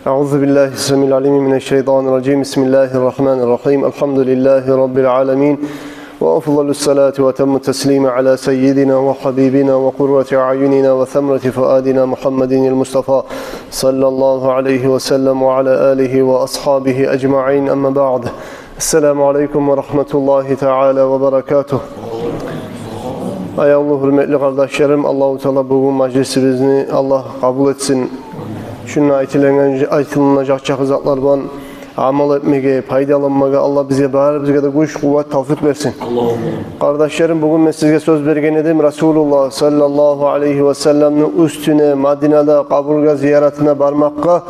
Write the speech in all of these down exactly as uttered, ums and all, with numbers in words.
أعوذ بالله السميع العليم من الشيطان الرجيم. بسم الله الرحمن الرحيم. الحمد لله رب العالمين. وأفضل الصلاة وأتم التسليم على سيدنا وحبيبنا وقرة أعيننا وثمرة فؤادنا محمد المصطفى صلى الله عليه وسلم وعلى آله وأصحابه أجمعين. أما بعد. السلام عليكم ورحمة الله تعالى وبركاته. Аявлу гьюрметли къардашларым, Аллагьу Таала бугюн мажлисибизни Аллагь къабул этсин. Шунда айтылынгъан, айтылынажакъ чакъы затлар булан амал этмеге, пайдаланмагъа Аллагь бизге, барыбызгъа да гюч, къуват, тавфикъ берсин. Къардашларым, бугюн мен сизге сёз берген эдим Расулуллагь саллаллагьу алайгьи васалламны уьстюне, Мадинада къабургъа зияратына бармакъгъа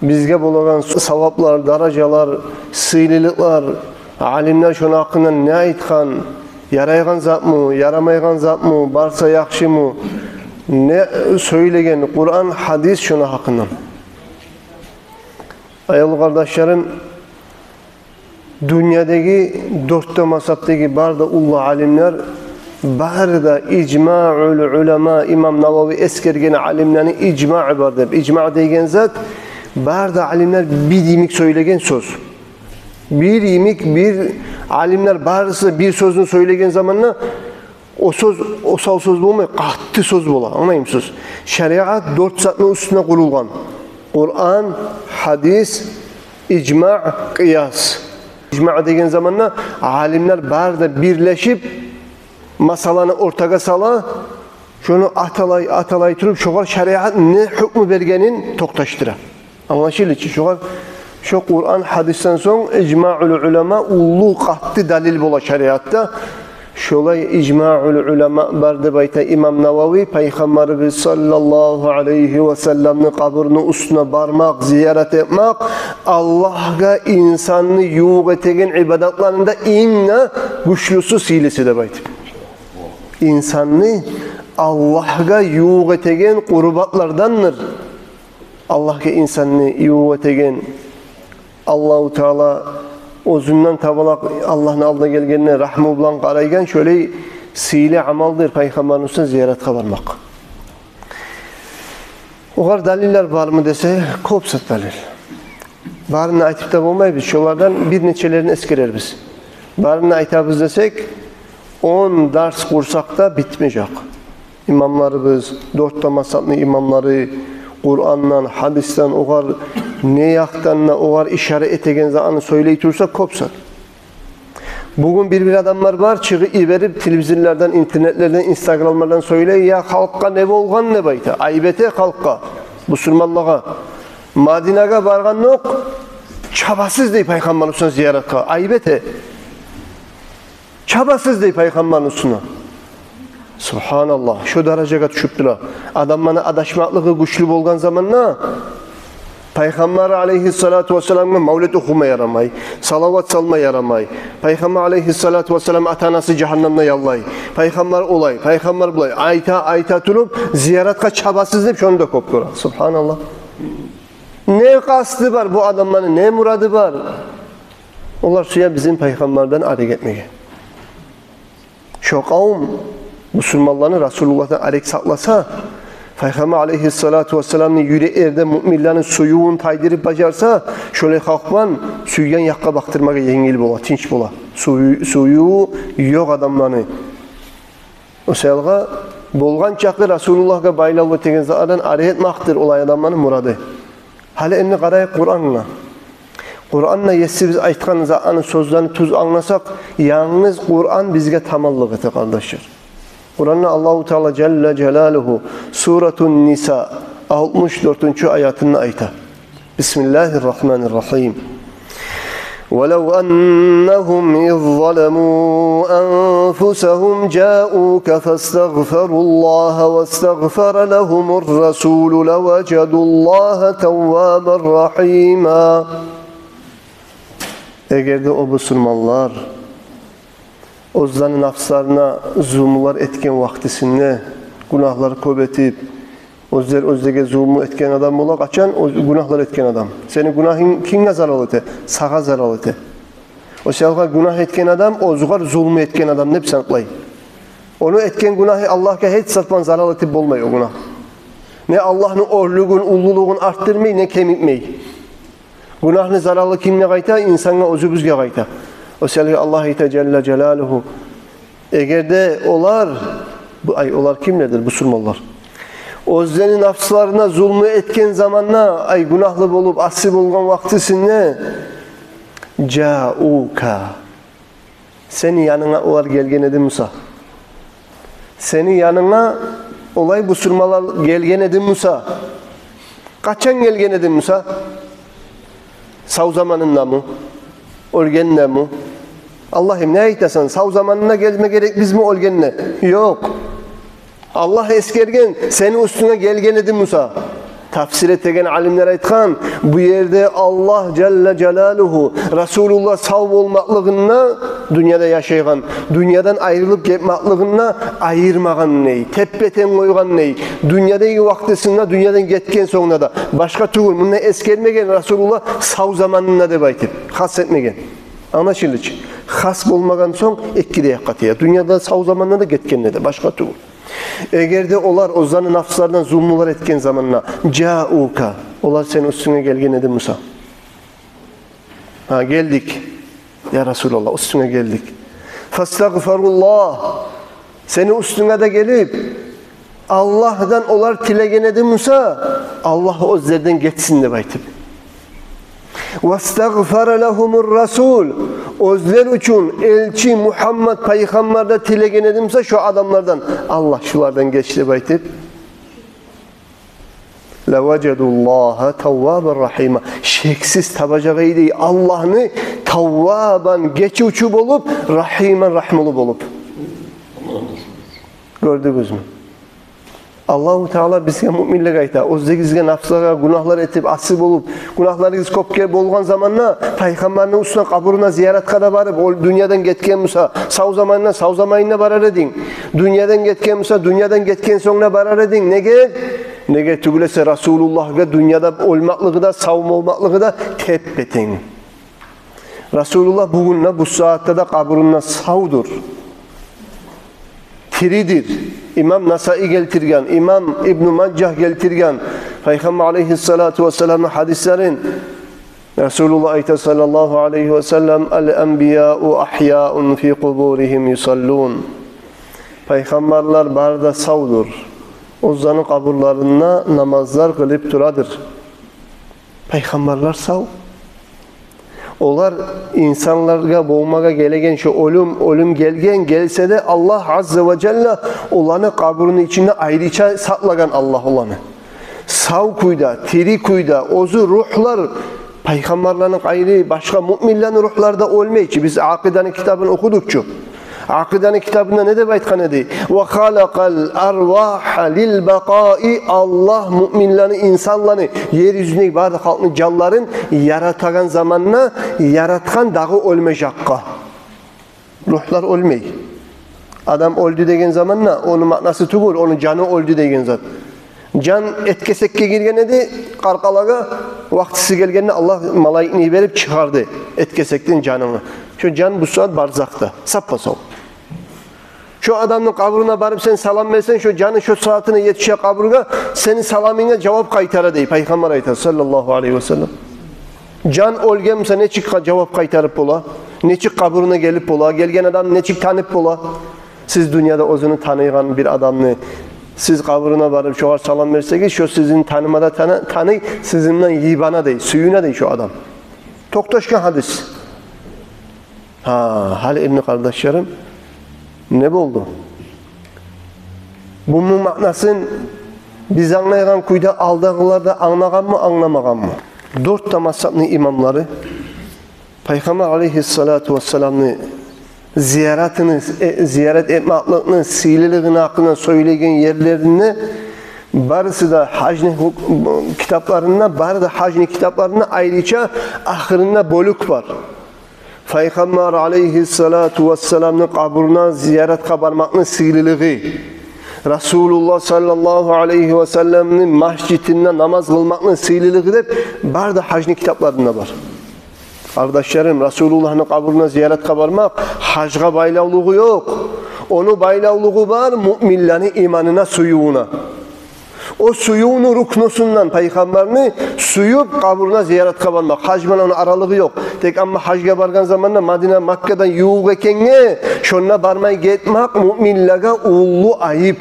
бизге болагъан саваплар, даражалар, сыйлылыкълар, алимлер шону гьакъындан не айтгъан, ярайгъан затмы, ярамайгъан затмы, барса яхшымы, не сёйлеген Къуран, гьадис шону гьакъындан. Аявлу къардашларым, дюньядагъы дёрт де мазгьабдагъы бары да уллу алимлер, бары да ижмаъул улама, имам Навави эсгерген алимлени ижмаъы бар деп. Ижмаъ деген зат, бары да алимлер бир йимик сёйлеген сёз. Бир йимик, бир алимлер барысы бир сёзню сёйлеген заманда, о сёз осал сёз болмай, къатты сёз бола. Англаймысыз? Шариат дёрт затны уьстюне къурулгъан: Къуран, гьадис, ижмаъ, къыяс. Ижмаъ деген заманда алимлер бары да бирлешип, масъаланы ортагъа сала, шону аталай, аталай туруп, шогъар шариат не гьукму бергенин токъташдыра. Англашылды чы, шогъар, шо Къуран, гьадисден сонг ижмаъул улама уллу, къатты далил бола шариатда. Шолай ижмаъул улама бар деп айта имам Навави, Пайхаммарыбыз саллаллагьу алайгьи васалламны къабурну уьстюне бармакъ, зиярат этмек Аллагьгъа инсанны ювукъ этеген ибадатларында инг де гючлюсю, сыйлысы деп айтып. Инсанны Аллагьгъа ювукъ этеген къурбатлардандыр. Аллагьгъа инсанны ювукъ этеген, Аллагьу Таала оьзюнден табалакъ Аллагьны алдына гелгенде рагьму булан къарайгъан шолай сыйлы амалдыр Пайхаммарны уьстюне зияратгъа бармакъ. Огъар далиллер бармы десе, кёп зат далил. Барын да айтып да болмайбыз, шолардан бир нечелерин эсгерербиз. Барын да айтабыз десек, он дарс къурсакъ да битмежек. Имамларыбыз, дёрт де мазгьабны имамлары Къурандан, гьадисден, огъар не якъдан да огъар ишара этеген затны сёйлей турса, кёп зат. Бугюн бир-бир адамлар бар, чыгъып йиберип, телевизорлардан, интернетлерден, инстаграмлардан сёйлей, я халкъгъа не болгъан деп айта, айып эте халкъгъа, бусурманлагъа. Мадинагъа баргъандокъ чабасыз дей Пайхаммарны уьстюне зияратгъа, айып эте. Чабасыз дей Пайхаммарны уьстюне. Субгьаналлагь, шо даражагъа тюшюп тура. Адамланы адашмакълыгъы гючлю болгъан заманда Пайхаммар алайгьиссалату вассаламгъа мавлет охума ярамай, салават салма ярамай. Пайхаммар алайгьиссалату вассалам ата-анасы жагьаннемде яллай. Пайхаммар олай, Пайхаммар булай. Айта, айта туруп, зияратгъа чабасыз деп шону да кёп гёре. Субгьаналлагь. Не къасты бар бу адамланы, не мурады бар? Олар сюе бизин Пайхаммардан арек этмеге. Шо къавум бусурманланы Расулуллагьдан арек сакъласа, Пайхаммар алайгьиссалату вассаламны юреклерде муъминлени сюювюн тайдырып бажарса, шолай халкъ булан сюйген якъгъа бакъдырмагъа енгил бола, тынч бола. Сюю-, сюювю ёкъ адамланы. О саялгъа болгъан чакъы Расулуллагьгъа байлавлу деген затдан арек этмекдир олай адамланы мурады. Гьали энни къарайыкъ Къурангъа. Къуранда Есибиз айтгъан затны, сёзлени тюз англасакъ, янгыз Къуран бизге таманлыкъ эте, къардашлар. Къуранда Аллагьу Таала жалла жалалугьу Суратун Ниса алтмыш дёртюнчю аятында айта. بسم الله الرحمن الرحيم. ولو أنهم إذ ظلموا أنفسهم جاءوك فاستغفروا الله واستغفر لهم الرسول لوجدوا الله توابا رحيما. Эгер де о бусурманлар оьзлени напсларына зулмулар этген вакътисинде, гюнагьлар кёп этип, оьзлер оьзлеге зулму этген адам бола, къачан оьз-, гюнагьлар этген адам. Сени гюнагьынг кимге зарал эте? Сагъа зарал эте. О саялгъа гюнагь этген адам оьзюгер зулму этген адам деп санала. Ону этген гюнагьы Аллагьгъа гьеч зат булан зарал этип болмай о гюнагь. Не Аллагьны оьрлюгюн, уллулугъун артдырмай, не кемитмей. Гюнагьны заралы кимге къайта? Инсангъа, оьзюбюзге къайта. О саялы Аллагь айта жалла жалалугьу: эгер де олар, бу, ай, олар кимлердир? Бусурманлар. Оьзлени напсларына зулму этген заманда, ай, гюнагьлы болуп, асий болгъан вакътисинде, жаука, сени янынга олар гелген эди буса, сени янынга олай бусурманлар гелген эди буса, къачан гелген эди буса? Сав заманынгдамы? Оьлгенде ми? Аллагьым, не айтасан, сав заманында гелме герекбизми оьлгенде? Ёкъ. Аллагь эсгерген, сени уьстюнге гелген эди буса. Тафсир этеген алимлер айтгъан, бу ерде Аллагь жалла жалалугьу Расулуллагь сав болмакълыгъында, дюньяда яшайгъан, дюньядан айрылып гетмакълыгъында айырмагъан дей, теппе-тенг къойгъан дей. Дюньядагъы вакътисинде, дюньядан гетген сонгунда да. Башгъа тюгюл, мунда эсгермеген Расулуллагь сав заманында деп айтып, хас этмеген. Англашылды чы? Хас болмагъан сонг, эки де якъгъа тие. Дюньяда сав заманында да, гетгенде де, башгъа тюгюл. Эгер де олар оьзлени напсларына зулмулар этген заманда, жаука, олар сени уьстюнге гелген эди буса. Гьа, гелдик, я Расулаллагь, уьстюнге гелдик. Фастагъфаруллагь, сени уьстюнге де гелип, Аллагьдан олар тилеген эди буса, Аллагь оьзлерден гечсин деп айтып. Вастагъфара лагьумур расул, оьзлер учун элчи Мугьаммад пайхаммар да тилеген эди буса шо адамлардан, Аллагь, шулардан геч деп айтып. Лаважадуллагьа таввабан рагьима. Шексиз табажакъ эди Аллагьны таввабан, гечивчю болуп, рагьиман, рагьмулу болуп. Гёрдюгюзмю? Аллагьу Таала бизге, муъминлеге айта: оьзлеригизге, напслагъа гюнагьлар этип, асий болуп, гюнагьларыгъыз кёп болгъан заманда пайхаммарны уьстюне, къабуруна зияратгъа да барып, ол дюньядан гетген буса, сав заманында, сав заманында барар эдинг. Дюньядан гетген буса, дюньядан гетген сонг да барар эдинг. Неге? Неге тюгюл эсе Расулуллагьгъа дюньяда оьлмакълыгъы да, сав болмакълыгъы да теппе-тенг. Расулуллагь бугюн де, бу сагьатда да къабурунда савдур. Тиридир. Имам Насаи гелтирген, имам Ибну Мажагь гелтирген, Пайхаммар алайгьиссалату вассаламны гьадислерин. Расулуллагь айта, саллаллагьу алайгьи ва саллам: «Ал-анбияу агьяун фи къубуригьим юсаллун». Пайхаммарлар бары да савдур. Оьзлени къабурларында намазлар къылып турадыр. Пайхаммарлар сав. Олар, инсанларгъа болмагъа гелеген шо оьлюм, оьлюм гелген, гелсе де, Аллагь азза ва жалла оланы къабуруну ичинде айрыча сакълагъан Аллагь оланы. Сав кюйде, тири кюйде, оьзю ругьлар, пайхаммарланы къайры башгъа муъминлени ругьлары да оьлмей чи. Биз Акъиданы китабын охудукъ чу. Акъиданы китабында не деп айтгъан эди? «Ва халакъал арвагьа лил бакъаи». Аллагь муъминлени, инсанланы, ер юзюндеги бары халкъны жанларын яратагъан заманда яратгъан дагъы оьлмежекге. Ругьлар оьлмей. Адам оьлдю деген заманда, ону маънасы тюгюл ону жаны оьлдю деген зат. Жан эт кесекге гирген эди, къаркъалагъа, вакътиси гелгенде Аллагь малайикни йиберип чыгъарды эт кесекден жаныны. Шо жан бу сагьат барзахда, саппа-сав. Шо адамны къабуруна барып сен салам берсенг, шо жаны шо сагьатына етише къабургъа, сени саламынга жавап къайтара дей, Пайхаммар айта, саллаллагьу алайгьи ва саллам. Жан оьлген буса, нечик къа-, жавап къайтарып бола? Нечик къабуруна гелип бола? Гелген адамны нечик танып бола? Сиз дюньяда оьзюню таныйгъан бир адамны сиз къабуруна барып, шогъар салам берсегиз, шо сизин таныма да таны-, таный, сизинден йибана дей, сююне дей шо адам. Токъташгъан гьадис. Гьа, гьали энни, къардашларым, не болду? Буну маънасын биз англайгъан кюйде алдагъылар да англагъанмы, англамагъанмы? Дёрт де мазгьабны имамлары Пайхаммар алайгьиссалату вассаламны зияратыны, э, зиярат этмекликни сыйлылыгъыны гьакъында сёйлеген ерлеринде, барысы да гьажны гьук-, китапларында, бары да гьажны китапларында айрыча ахырында бёлюк бар. Пайхаммар алайгьиссалату вассаламны къабуруна зияратгъа бармакъны сыйлылыгъы, Расулуллагь саллаллагьу алайгьи ва салламны межитинде намаз къылмакъны сыйлылыгъы деп, бары да гьажны китапларында бар. Къардашларым, Расулуллагьны къабуруна зияратгъа бармакъ гьажгъа байлавлугъу ёкъ. Ону байлавлугъу бар муъминлени иманына, сюювюне. О сюювню рукнусундан, пайхаммарны сююп къабуруна зияратгъа бармакъ. Гьаж булан ону аралыгъы ёкъ. Тек амма гьажгъа баргъан заманда Мадина Маккадан ювукъ экенге, шонда бармай гетмек муъминлеге уллу айып.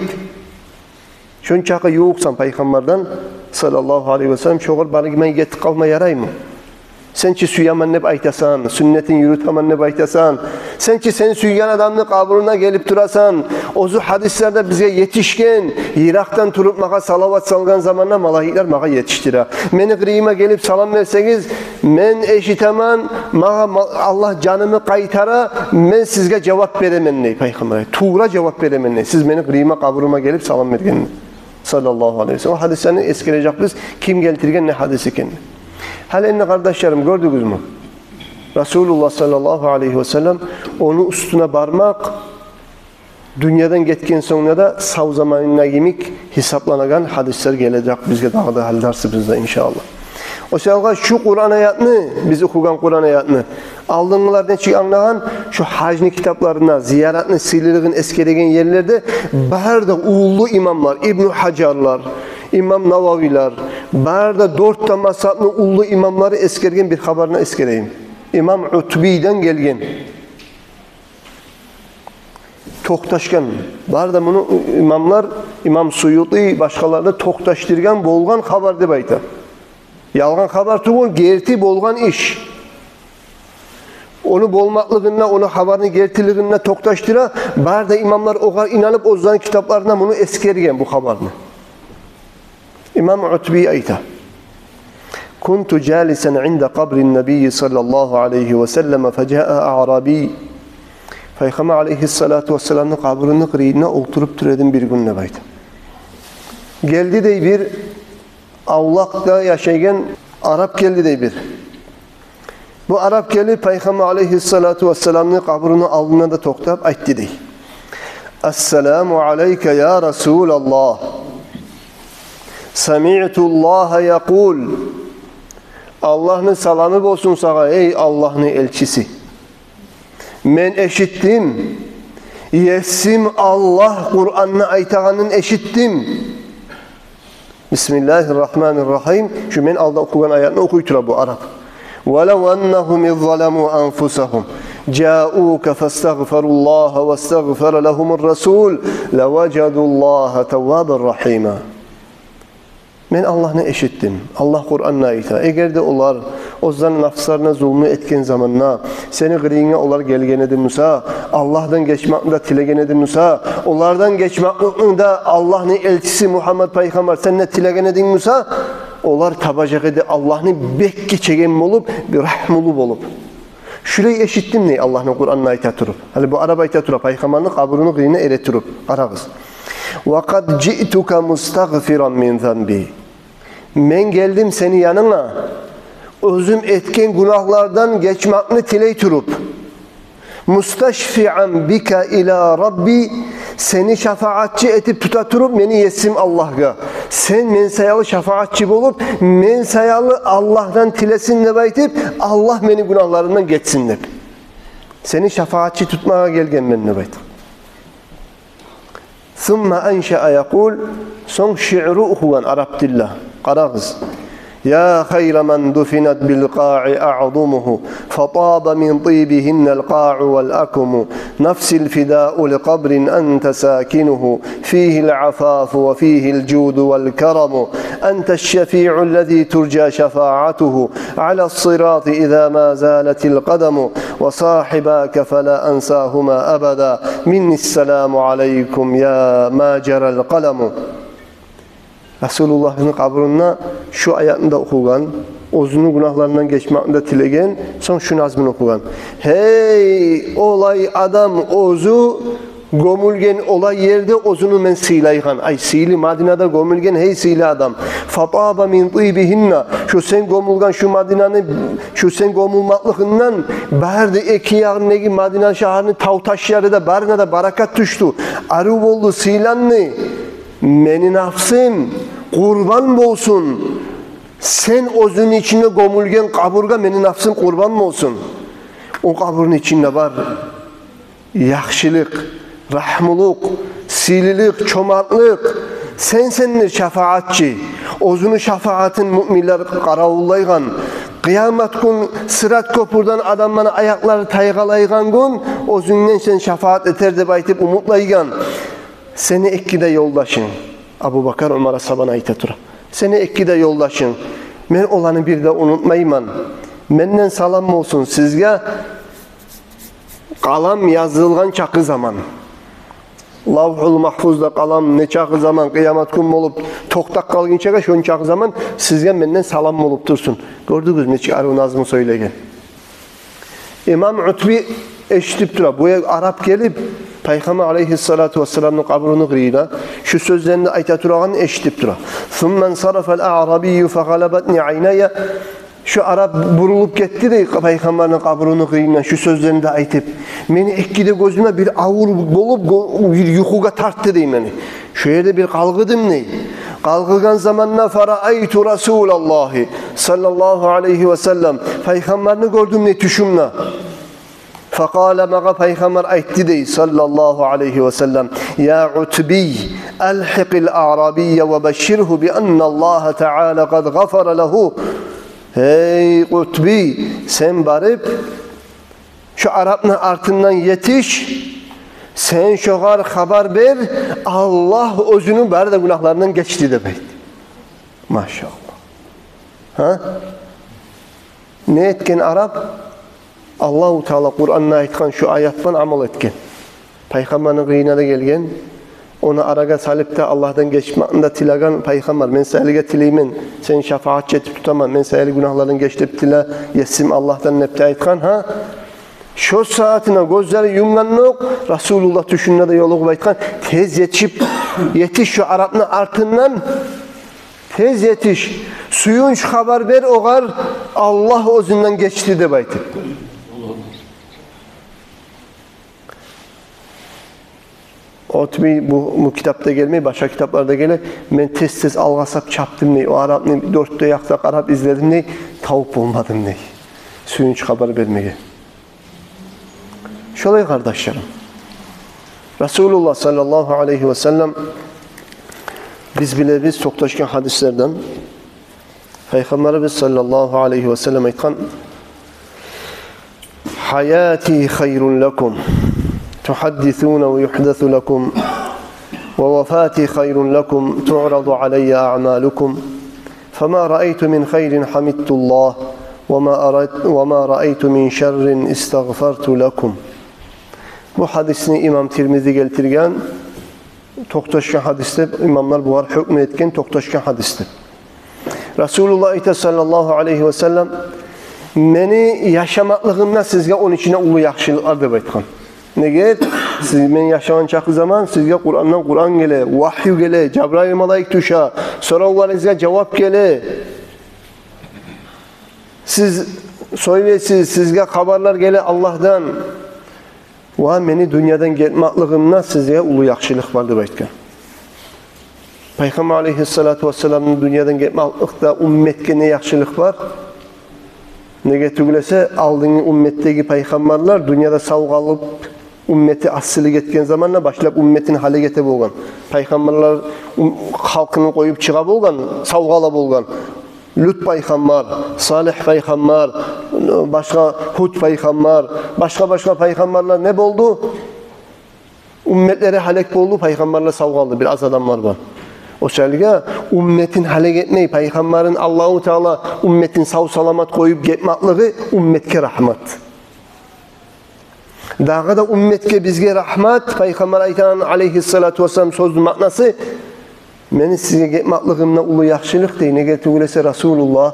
Шончакъы ювукъсан пайхаммардан, саллаллагьу алайгьи ва саллам, шогъар бармай гетип къалма яраймы? Сен чи сюемен деп айтасан, сюннетин юрютемен деп айтасан. Сен чи сен сюйген адамны къабуруна гелип турасан. Оьзю гьадислерде бизге етишген, йыракъдан туруп магъа салават салгъан заманда малайиклер магъа етишдире. Мени къырыйыма гелип салам берсегиз, мен эшитемен, магъа ма-, Аллагь жанымны къайтара, мен сизге жавап беремен дей пайхаммар. Тувра жавап беремен дей. Сиз мени къырыйыма, къабурума гелип салам бергенде. Саллаллагьу алайгьи ва саллам. О гьадислени эсгережекбиз, ким гелтирген, не гьадис экенни. Гьали энни, къардашларым, гёрдюгюзмю? Расулуллагь, саллаллагьу алайгьи ва саллам, ону уьстюне бармакъ дюньядан гетген сонг да сав заманында йимик гьисапланагъан гьадислер гележек бизге дагъы да гьали дарсыбызда, иншааллагь. О саялгъа шу Къуран аятны, биз охугъан Къуран аятны, алдынгъылар нечик англагъан, шу гьажны китапларына, зияратны сыйлылыгъын эсгереген ерлерде бары да уллу имамлар, Ибну Гьажарлар, имам Нававилер, бары да дёрт де мазгьабны уллу имамлары эсгерген бир хабарны эсгерейим. Имам Утбийден гелген. Токъташгъан. Бары да муну имамлар, имам Суюти, башгъалар да токъташдыргъан болгъан хабар деп айта. Ялгъан хабар тюгюл, герти болгъан иш. Ону болмакълыгъына, ону хабарны гертилигине токъташдыра, бары да имамлар огъар инанып, оьзлени китапларына муну эсгерген бу хабарны. Имам Утбий айта: «Кунту жалисан инда къабрин набийи саллаллагьу алайгьи ва саллам, фажаа аъраби». Пайхаммар алайгьиссалату вассаламны къабуруну къырыйына олтуруп тура эдим бир гюн деп айта. Гелди дей бир авлакъда яшайгъан арап, гелди дей бир. Бу арап гелип, Пайхаммар алайгьиссалату вассаламны къабуруну алдына да токътап айтды дей: «Ассаламу алайка, я Расулаллагь. Самиътуллагьа якъул». Аллагьны саламы болсун сагъа, эй Аллагьны элчиси. Мен эшитдим, Есим Аллагь Къуранда айтагъанын эшитдим. Бисмиллагьи ррагьмани ррагьим. Шу мен алда охугъан аятны охуй тура бу арап. «Валав аннагьум из заламу анфусагьум жауука фастагъфаруллагьа вастагъфара лагьумур расул, лаважадуллагьа таввабан рагьима». Мен Аллагьны эшитдим. Аллагь Къуранда айта: эгер де олар оьзлени нафсларына зулму этген заманда, сени къырыйынга олар гелген эди буса, Аллагьдан гечмекни де тилеген эди буса, олардан гечмекликни де Аллагьны элчиси Мугьаммад пайхаммар, сен де тилеген эдинг буса, олар табажакъ эди Аллагьны бек гечеген болуп, бир рагьмулу болуп. Шулай эшитдим дей Аллагьны Къуранда айта туруп. Гьали бу арап айта тура, пайхаммарны къабуруну къырыйына эре туруп. Къарагъыз. «Ва къад жиътука мустагъфиран мин занби». Мен гелдим сени янынга, оьзюм этген гюнагьлардан гечмекни тилей туруп. «Мусташфиан бика ила Рабби», сени шафаатчы этип тута туруп мени Есим Аллагьгъа. Сен мен саялы шафаатчы болуп, мен саялы Аллагьдан тилесин деп айтып, Аллагь мени гюнагьларымдан гечсин деп. Сени шафаатчы тутмагъа гелгенмен деп айта. «Сумма аншаа якъул», сонг шиъру охугъан арап тилде. Къарагъыз. «Я хайра ман дуфинат бил къаи аъзумугьу, фатаба мин тибигьиннал къау вал акуму. Нафси фидау ли къабрин анта сакинугьу, фигьил афафу ва фигьил жуду вал караму. Анта шшафиу ллази туржа шафаатугьу, алас сирати иза ма залатил къадаму. Ва сахибака фала ансагьума абада. Минни ссаламу алайкум я ма жарал къаламу». Расулуллагьны къабурунда шу аятны да охугъан, оьзюню гюнагьларындан гечмекни де тилеген, сонг шу назмуну охугъан. Гьей, олай адам оьзю гёмюлген олай ерде оьзюню мен сыйлайгъан. Ай, сыйлы Мадинада гёмюлген, гьей, сыйлы адам. Фатаба мин тибигьинна. Шу сен гёмюлген шу Мадинаны, шу сен гёмюлмеклигинден бары да эки ягъындагъы Мадина шагьарны тав ташлары да, барына да баракат тюшдю. Арив болду, сыйланды. Мени нафсым къурбан болсун. Сен оьзюню ичинде гёмюлген къабургъа мени нафсым къурбан болсун. О къабурну ичинде бар яхшылыкъ, рагьмулукъ, сыйлылыкъ, чомартлыкъ, Сен сендир шафаатчы. Оьзюню шафаатын муъминлер къаравуллайгъан. Къыямат гюн Сырат кёпюрден адамланы аякълары тайгъалайгъан гюн оьзюнгден сен шафаат этер деп айтып умутлайгъан. Сени эки де ёлдашынг, Абубакар, Умар асгьабаны айта тура. Сени эки де ёлдашынг, мен оланы бир де унутмайман. Менден салам болсун сизге. Къалам язылгъан чакъы заман. Лавгьул Магьфузда къалам не чакъы заман, къыямат гюн болуп токътап къалгъынчагъа, шончакъы заман сизге менден салам болуп турсун. Гёрдюгюзмю нечик арив назму сёйлеген? Имам Утби эшитип тура. Бу арап гелип, Пайхаммар алайгьиссалату вассаламны къабруну къырыйына шу сёзлени айта турагъанын эшитип тура. Сумма инсарафал аърабийю фагъалабатни айная. Шу арап бурулуп гетди дей Пайхаммарны къабруну къырыйындан, шу сёзлени де айтып. Мени эки де гёзюме бир авур болуп, гё-, бир юхугъа тартды дей мени. Шу ерде бир къалгъыдым дей. Къалгъыгъан заманда фараайту Расулаллагьи саллаллагьу алайгьи васаллам. Пайхаммарны гёрдюм дей тюшюмде. Факъала, магъа Пайхаммар айтды дей, саллаллагьу алайгьи васаллам: «Я Утбий, алгьикъил аърабийя ва башширгьу би анналлагьа таала къад гъафара лагьу». Гьей Утбий, сен барып, шу арапны артындан етиш, сен шогъар хабар бер, Аллагь оьзюню бары да гюнагьларындан гечди деп айтды. Машаллагь. Гьа? Не этген арап? Аллагьу Таала Къуранда айтгъан шу аят булан амал этген. Пайхаммарны къырыйына да гелген. Ону арагъа салып да, Аллагьдан гечмекни де тилеген Пайхаммар: «Мен саялыгъа тилеймен, сени шафаатчы этип тутаман, мен саялы гюнагьлардан геч деп тиле, Есим Аллагьдан», – деп де айтгъан, гьа? Шо сагьатына гёзлери юмгъандокъ, Расулуллагь тюшюнде де ёлугъуп айтгъан: «Тез етишип, етиш шу арапны артындан, тез етиш, сююнч хабар бер огъар, Аллагь оьзюнден гечди», – деп айтып. Утби бу, бу китапда гелмей, башгъа китапларда геле: «Мен тез-тез алгъасап чапдым, – дей, – о арапны дёрт де якъда къарап изледим, – дей, – тавуп болмадым, – дей, – сююнч хабар бермеге». Шолай, къардашларым, Расулуллагь саллаллагьу алайгьи васаллам, биз билебиз токъташгъан гьадислерден, Пайхаммарыбыз саллаллагьу алайгьи васаллам айтгъан: «Гьаяти хайрун лакум, тухаддисуна ва юхдасу лакум, ва вафати хайрун лакум, туъраду алайя аъмалукум. Фама раайту мин хайрин гьамидтуллагь, ва ма арайт-, ва ма раайту мин шаррин истагъфарту лакум». Бу гьадисни имам Тирмизи гелтирген, токъташгъан гьадис деп, имамлар бугъар гьукму этген токъташгъан гьадис деп. Расулуллагь айта, саллаллагьу алайгьи васаллам: «Мени яшамакълыгъымда сизге ону ичинде уллу яхшылыкълар», – деп айтгъан. Неге? Сиз, мен яшагъан чакъы заман сизге Къурандан Къуран геле, вагью геле, Жабрайыл малайик тюше, соравларыгъызгъа жавап геле. Сиз сёйлейсиз, сизге хабарлар геле Аллагьдан. Ва мени дюньядан гетмакълыгъымда сизге уллу яхшылыкъ бар деп айтгъан. Пайхаммар алайгьиссалату вассаламны дюньядан гетмакълыкъда умметге не яхшылыкъ бар? Неге тюгюл эсе, алдынгъы умметдеги пайхаммарлар дюньяда сав къалып, уммети асилик этген заманда башлап умметин гьалек эте болгъан. Пайхаммарлар ум-, халкъын къоюп чыгъа болгъан, сав къала болгъан. Лут пайхаммар, Салигь пайхаммар, башгъа Гьуд пайхаммар, башгъа-башгъа пайхаммарлар не болду? Умметлери гьалек болду, пайхаммарлар сав къалды, бир аз адамлар бар. О саялы умметин гьалек этмей, пайхаммарын Аллагьу Таала умметин сав-саламат къоюп гетмакълыгъы умметге рагьмат. Дагъы да умметге, бизге рагьмат. Пайхаммар айтгъан, алайгьиссалату вассалам, сёзню маънасы: «Мени сизге гетмакълыгъымда уллу яхшылыкъ», – дей. Неге тюгюл эсе, Расулуллагь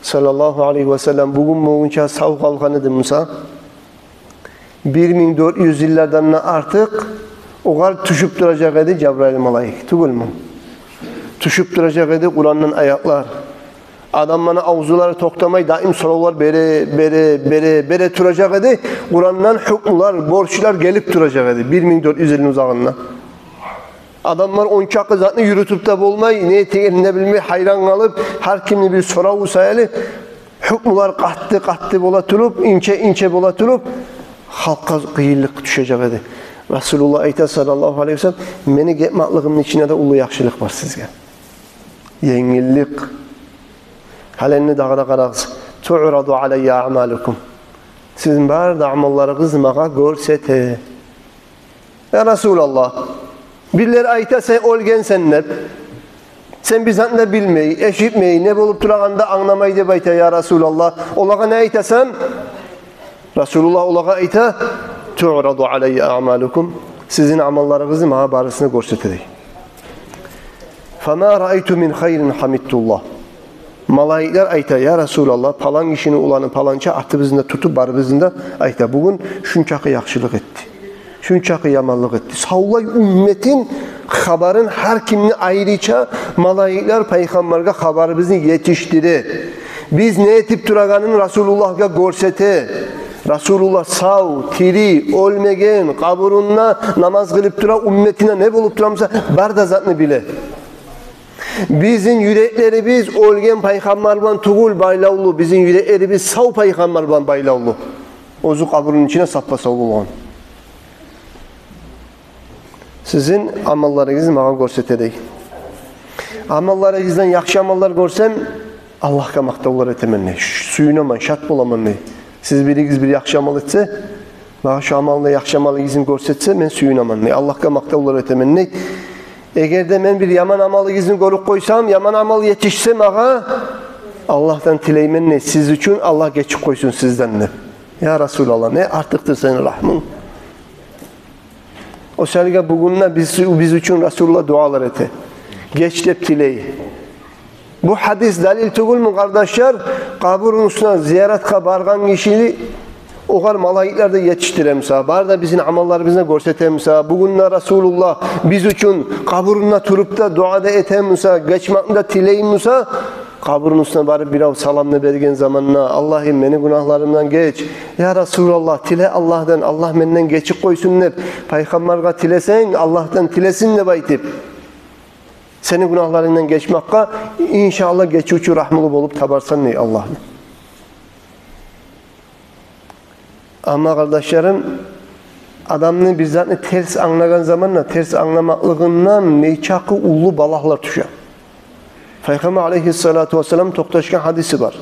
саллаллагьу алайгьи васаллам бугюн болгъунча сав къалгъан эди буса, бир минг дёрт юз йыллардан да артыкъ огъар тюшюп туражакъ эди Жабрайыл малайик, тюгюлмю? Тюшюп туражакъ эди Къурандан аятлар. Адамланы авзулары токътамай, даим соравлар бере, бере, бере, бере туражакъ эди. Къурандан гьукмулар, борчлар гелип туражакъ эди бир минг дёрт юз йылны узагъында. Адамлар ончакъы затны юрютюп де болмай, не этегенин де билмей, гьайран къалып, гьар кимни бир сораву саялы, гьукмулар къатты-къатты бола туруп, инче-инче бола туруп, халкъгъа къыйынлыкъ тюшежек эди. Расулуллагь айта, саллаллагьу алайгьи ва саллам: «Мени гетмеклигимни ичинде де уллу яхшылыкъ бар сизге. Енгиллик». Гьали энни дагъы да къарагъыз. «Туъраду алайя аъмалукум». Сизин бары да амалларыгъыз магъа гёрсете. Я Расулаллагь, бирлер айта, сен оьлгенсен деп. Сен бир затны да билмей, эшитмей, не болуп турагъанны да англамай деп айта, я Расулаллагь. Олагъа не айтасан? Расулуллагь олагъа айта: «Туъраду алайя аъмалукум». Сизин амалларыгъызны магъа барысын да гёрсете дей. «Фама раайту мин хайрин хамидтуллагь». Малайиклер айта: «Я Расулаллагь, палан гишини уланы паланча атыбызны да тутуп, барыбызны да», айта, «бугюн шунчакъы яхшылыкъ этди, шунчакъы яманлыкъ этди». Савлай умметин хабарын, гьар кимни айрыча малайиклер пайхаммаргъа хабарыбызны етишдире. Биз не этип турагъанын Расулуллагьгъа гёрсете. Расулуллагь сав, тири, оьлмеген, къабурунда намаз къылып тура, умметине не болуп турамса, бар да затны биле. Бизин юреклерибиз оьлген пайхаммар булан тюгюл байлавлу, бизин юреклерибиз сав пайхаммар булан байлавлу. Оьзю къабурну ичинде саппа-сав болгъан. Сизин амалларыгъызны магъа гёрсете дей. Амалларыгъыздан яхшы амаллар гёрсем, Аллагьгъа макътавлар этемен дей. Сююнемен, шат боламан дей. Сиз биригиз бир яхшы амал этсе, магъа шу амалны, яхшы амалыгъызны гёрсетсе, мен сююнемен дей. Аллагьгъа макътавлар этемен дей. Эгер де мен бир яман амалыгъызны гёрюп къойсам, яман амал етишсе магъа, Аллагьдан тилеймен дей, сиз учун Аллагь гечип къойсун сизден деп. Я Расулаллагь, не артыкъдыр сени рагьмунг. О саялы бугюн де биз, биз учун Расулуллагь дуалар эте. Геч деп тилей. Бу гьадис далил тюгюлмю, къардашлар? Къабурну уьстюне зияратгъа баргъан гишини огъар малайиклер де етишдире буса, бары да бизин амалларыбызны гёрсете буса, бугюн де Расулуллагь биз учун къабурунда туруп да дуа да эте буса, гечмекни де тилей буса, къабурну уьстюне барып бирев саламны берген заманда: «Аллагьым, мени гюнагьларымдан геч». «Я Расулаллагь, тиле Аллагьдан, Аллагь менден гечип къойсун», – деп пайхаммаргъа тилесенг, Аллагьдан тилесин деп айтып, сени гюнагьларынгдан гечмекге, иншааллагь, гечивчю, рагьмулу болуп табарсан дей Аллагьны. Амма, къардашларым, адамны бир затны терс англагъан заманда, терс англамакълыгъындан нечакъы уллу балагьлар тюше. Пайхаммар алайгьиссалату вассалам токъташгъан гьадиси бар.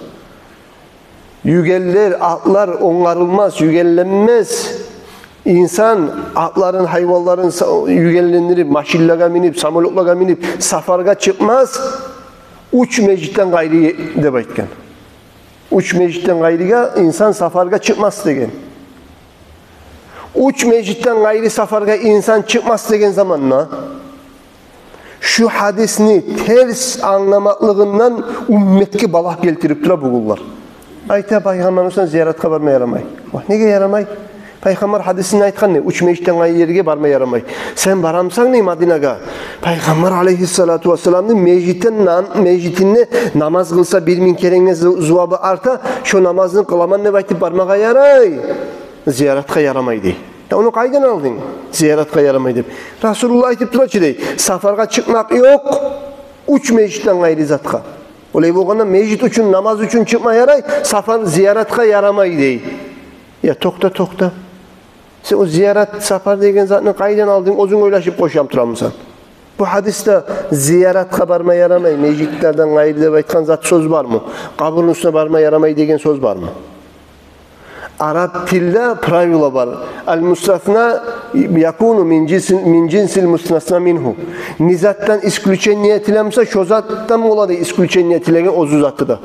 Югенлер, атлар онгарылмас, югенленмес. Инсан атларын, гьайванларын са-, югенлендирип, машинлеге минип, самолётлагъа минип, сапаргъа чыкъмас, уьч межитден къайры, деп айтгъан. Уьч межитден къайрыгъа инсан сапаргъа чыкъмас деген. Уьч межитден къайры сапаргъа инсан чыкъмас деген заманда, шу гьадисни терс англамакълыгъындан умметге балагь гелтирип тура бугюнлер. Айта, пайхаммарны уьстюне зияратгъа барма ярамай. Вагь, неге ярамай? Пайхаммар гьадисинде айтгъан не? Уьч межитден къайры ерге барма ярамай. Сен барамсан не Мадинагъа? Пайхаммар алайгьиссалату вассаламны межитин нам-, межитинде намаз къылса бир минг керенге зу-, зувабы арта, шо намазны къыламан деп айтып бармагъа ярай. Зияратгъа ярамай дей. Я ону къайдан алдынг? Зияратгъа ярамай деп. Расулуллагь айтып тура чы дей, сапаргъа чыкъмакъ ёкъ уьч межитден къайры затгъа. Олай болгъанда межит учун, намаз учун чыкъма ярай, сапар, зияратгъа ярамай дей. Я токъта, токъта. Сен о зиярат, сапар деген затны къайдан алдынг, оьзюнг ойлашып къошуп турамысан? Бу гьадисде зияратгъа барма ярамай межитлерден къайры деп айтгъан зат, сёз бармы? Къабурну уьстюне барма ярамай деген сёз бармы? Арап тилде правило бар. Ал-мустасна якуну мин джинсил, мин джинсил мустасна мингьу. Не затдан исключение этиле буса, шо затдан болады исключение этилеген оьзю заты да.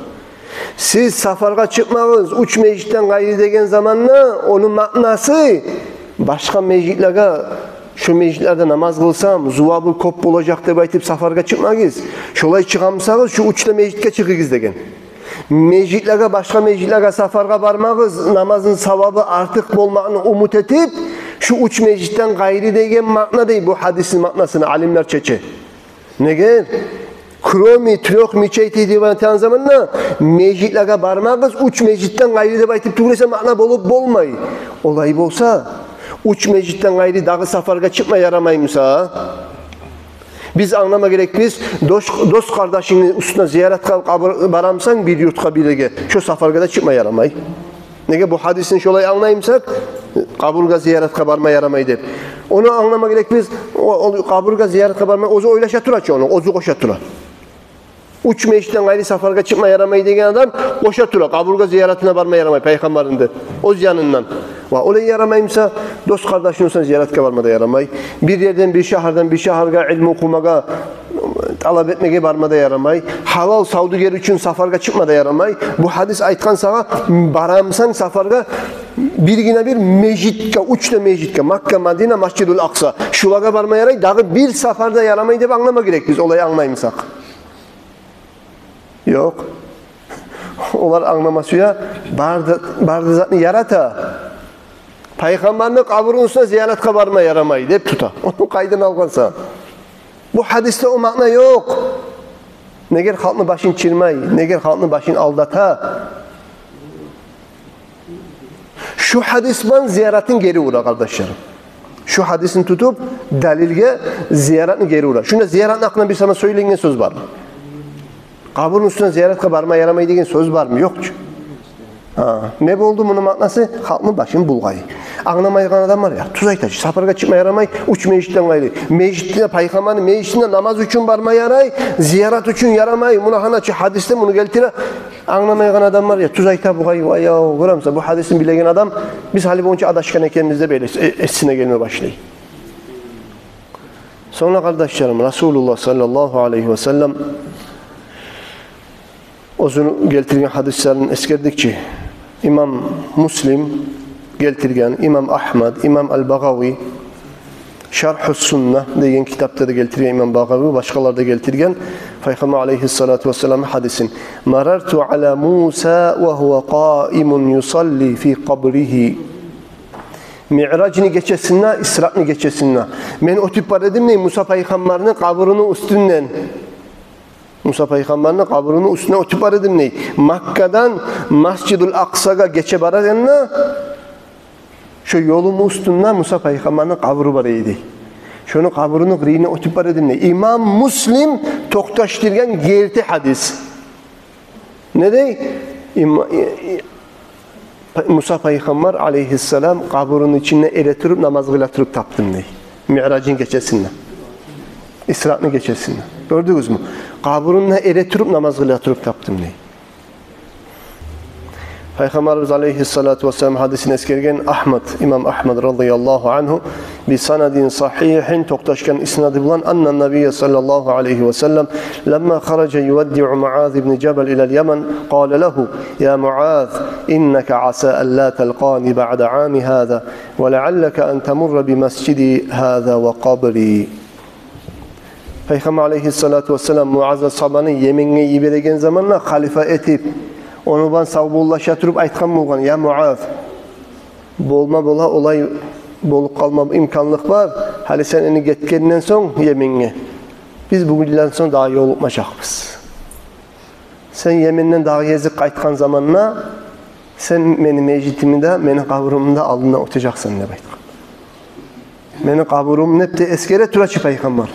Сиз сапаргъа чыкъмагъыз уьч межитден къайры деген заманда, ону маънасы, башгъа межитлеге, шо межитлерде намаз къылсам, зувабы кёп болажакъ деп айтып сапаргъа чыкъмагъыз. Шолай чыгъа бусагъыз, шу уьч де межитге чыгъыгъыз деген. Межитлеге, башгъа межитлеге сапаргъа бармагъыз, намазны сувабы артыкъ болмакъны умут этип, шу уьч межитден къайры деген маъна дей бу гьадисни маънасын алимлер чече. Неге? Кроме трёх мечетей деп айтагъан заманда, межитлеге бармагъыз уьч межитден къайры деп айтып тюгюл эсе, маъна болуп болмай. Олай болса, уьч межитден къайры дагъы сапаргъа чыкъма ярамай буса, биз англама герекбиз, дос, дос-къардашынгны уьстюне зияратгъа, къабур, барамсан бир юртгъа, бир ерге, шо сапаргъа да чыкъма ярамай. Неге? Бу гьадисни шолай англай бусакъ, къабургъа зияратгъа барма ярамай деп. Ону англама герек биз. О, о къабургъа зияратгъа барма, оьзю ойлаша тура чы ону, оьзю къоша тура. Уьч межитден къайры сапаргъа чыкъма ярамай деген адам къоша тура, къабургъа зияратына барма ярамай пайхаммарны деп, оьз янындан. Ва олай ярамай буса, дос-къардашынгны зияратгъа барма да ярамай. Бир ерден, бир шагьардан бир шагьаргъа илму охумагъа, талап этмеге барма да ярамай. Гьалал савдюгер учун сапаргъа чыкъма да ярамай. Бу гьадис айтгъан сагъа, барамысан сапаргъа, биргине-бир межитге, уьч де межитге, Макка, Мадина, Масжидул Акъса, шулагъа барма ярай, дагъы бир сапарда ярамай деп англама герек биз, олай англай бусакъ. Ёкъ. Олар англама сюе, бары да, бары да затны ярата. Пайхаммарны къабурун уьстюне зияратгъа барма ярамай деп тута. Ону къайдан алгъансан? Бу гьадисде о маъна ёкъ. Негер халкъны башын чырмай, негер халкъны башын алдата. Шу гьадис булан зияратын гери ура, къардашларым. Шу гьадисни тутуп, далилге зияратны гери ура. Шунда зияратны гьакъында бир сама сёйленген сёз бармы? Къабурну уьстюне зияратгъа барма ярамай деген сёз бармы? Ёкъ чу. Гьа, не болду муну маънасы? Халкъны башын булгъай. Англамайгъан адам бар я, тюз айта чы, сапаргъа чыкъма ярамай, уьч межитден къайры. Межитде, пайхаммарны межитине намаз учун барма ярай, зиярат учун ярамай. Муна гьана чы гьадисде муну гелтире. Англамайгъан адам бар я, тюз айта бугъай, вай, яв, гёремисен, бу гьадисни билеген адам, биз гьали болгъунча адашгъан экенбиз деп эс-, э-, эсине гелме башлай. Сонг да, къардашларым, Расулуллагь саллаллагьу алайгьи ва саллам оьзюню гелтирген гьадислерин эсгердик чи, имам Муслим гелтирген, имам Агьмад, имам Ал-Багъави, «Шаргьу Сунна» деген китапда да гелтирген имам Багъави, башгъалар да гелтирген, пайхаммар алайгьиссалату вассаламны гьадисин: «Марарту ала Муса ва гьува къаимун юсалли фи къабригьи». Миъражны гечесинде, Исраны гечесинде мен оьтюп бара эдим дей Муса пайхаммарны къабуруну уьстюнден. Муса пайхаммарны къабуруну уьстюнден оьтюп бара эдим дей. Маккадан Масжидул Акъсагъа гече барагъанда, шо ёлуму уьстюнде Муса пайхаммарны къабуру бар эди. Шону къабуруну къырыйындан оьтюп бара эдим дей. Имам Муслим токъташдыргъан герти гьадис. Не дей? Им-, и-, и-, Па-, Муса пайхаммар алайгьиссалам къабуруну ичинде эретуруп намаз къыла туруп тапдым дей. Миъражны гечесинде. Исраны гечесинде. Гёрдюгюзмю? Къабурунда эретуруп намаз къыла туруп тапдым дей. Пайхаммарыбыз алайгьиссалату вассалам гьадисин эсгерген Агьмад, имам Агьмад радияллагьу ангьу, би санадин сагьигьин, токъташгъан иснады булан, анна набийя саллаллагьу алайгьи ва саллам ламма хаража юваддиъу Муаз ибн Жабал илал Яман, къала лагьу: «Я Муаз, иннака аса алла талкъани баъда ами гьаза, ва лаъаллака ан тамурра би масжиди гьаза ва къабри». Пайхаммар алайгьиссалату вассалам Муаз асгьабаны Йеменге йибереген заманда, халифа этип, ону булан савболлаша туруп айтгъан болгъан: «Я Муаз, болма бола, олай болуп къалма имканлыкъ бар. Гьали сен энни гетгенден сонг Йеменге, биз бугюнден сонг дагъы ёлукъмажакъбыз. Сен Йеменден дагъы гезип къайтгъан заманда сен мени межитимни де, мени къабурумну да алдындан оьтежакъсан», — деп айтгъан. Мени къабурумну деп де эсгере тура чы пайхаммар.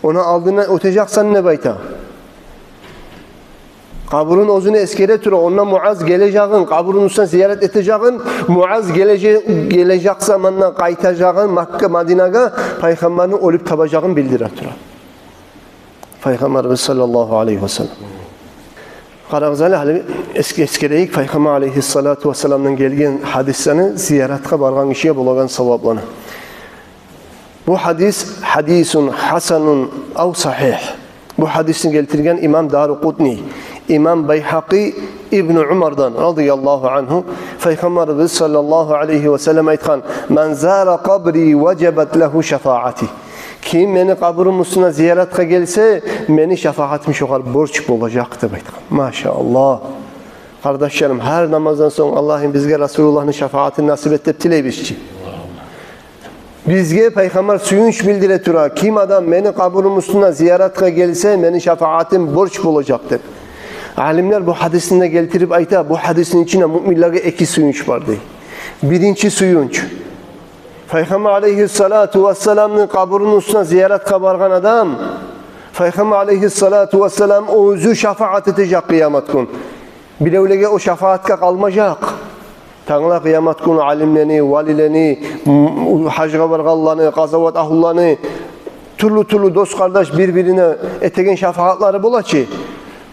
Ону алдындан оьтежакъсан деп айта. Къабурун оьзюню эсгере тура, онда Муаз гележагъын, къабурун уьстюне зиярат этежагъын, Муаз гележе-, гележек заманда къайтажагъын Макка, Мадинагъа, пайхаммарны оьлюп табажагъын билдире тура Пайхаммарыбыз саллаллагьу алайгьи ва саллам. Къарагъыз гьали, гьали эс-, эсгерейик пайхаммар алайгьиссалату вассаламдан гелген гьадислени зияратгъа баргъан гишиге болагъан савапланы. Бу гьадис гьадисун гьасанун ав сагьигь. Бу гьадисни гелтирген имам Даракъутни, имам Байгьакъи Ибну Умардан радияллагьу ангьу, Пайхаммарыбыз саллаллагьу алайгьи ва саллам айтгъан: «Ман зара къабри важабат лагьу шафаати». Ким мени къабурум уьстюне зияратгъа гелсе, мени шафагьатым шогъар борч болажакъ деп айтгъан. Машааллагь. Къардашларым, гьар намаздан сонг: «Аллагьым, бизге Расулуллагьны шафагьатын насип эт», — деп тилейбиз чи. Бизге пайхаммар сююнч билдире тура: «Ким адам мени къабурум уьстюне зияратгъа гелсе, мени шафагьатым борч болажакъ», — деп. Алимлер бу гьадисни де гелтирип айта, бу гьадисни ичинде муъминлеге эки сююнч бар дей. Биринчи сююнч. Пайхаммар алайгьиссалату вассаламны къабурун уьстюне зияратгъа баргъан адам, Пайхаммар алайгьиссалату вассалам оьзю шафагьат этежек къыямат гюн. Биревлеге о шафагьатгъа къалмажакъ. Тангала къыямат гюн алимлени, валилени, м, гьажгъа баргъанланы, къазават агьлуланы, тюрлю-тюрлю дос-къардаш бир-бирине этеген шафагьатлары бола чы.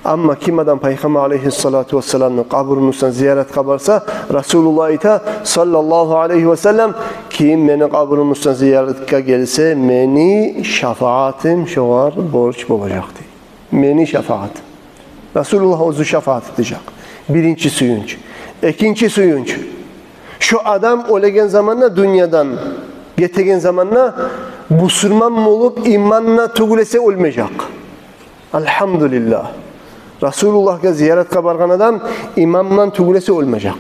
Амма ким адам Пайхаммар алайгьиссалату вассаламны къабурун уьстюне зияратгъа барса, Расулуллагь айта, саллаллагьу алайгьи васаллам: «Ким мени къабурум уьстюне зияратгъа гелсе, мени шафагьатым шогъар борч болажакъ», — дей. Мени шафагьат. Расулуллагь оьзю шафагьат этежек. Биринчи сююнч. Экинчи сююнч. Шо адам оьлеген заманда, дюньядан гетеген заманда бусурман болуп, иманына тюгюл эсе оьлмежек. Альгьамдулиллагь. Расулуллагьгъа зияратгъа баргъан адам иманындан тюгюл эсе оьлмежек.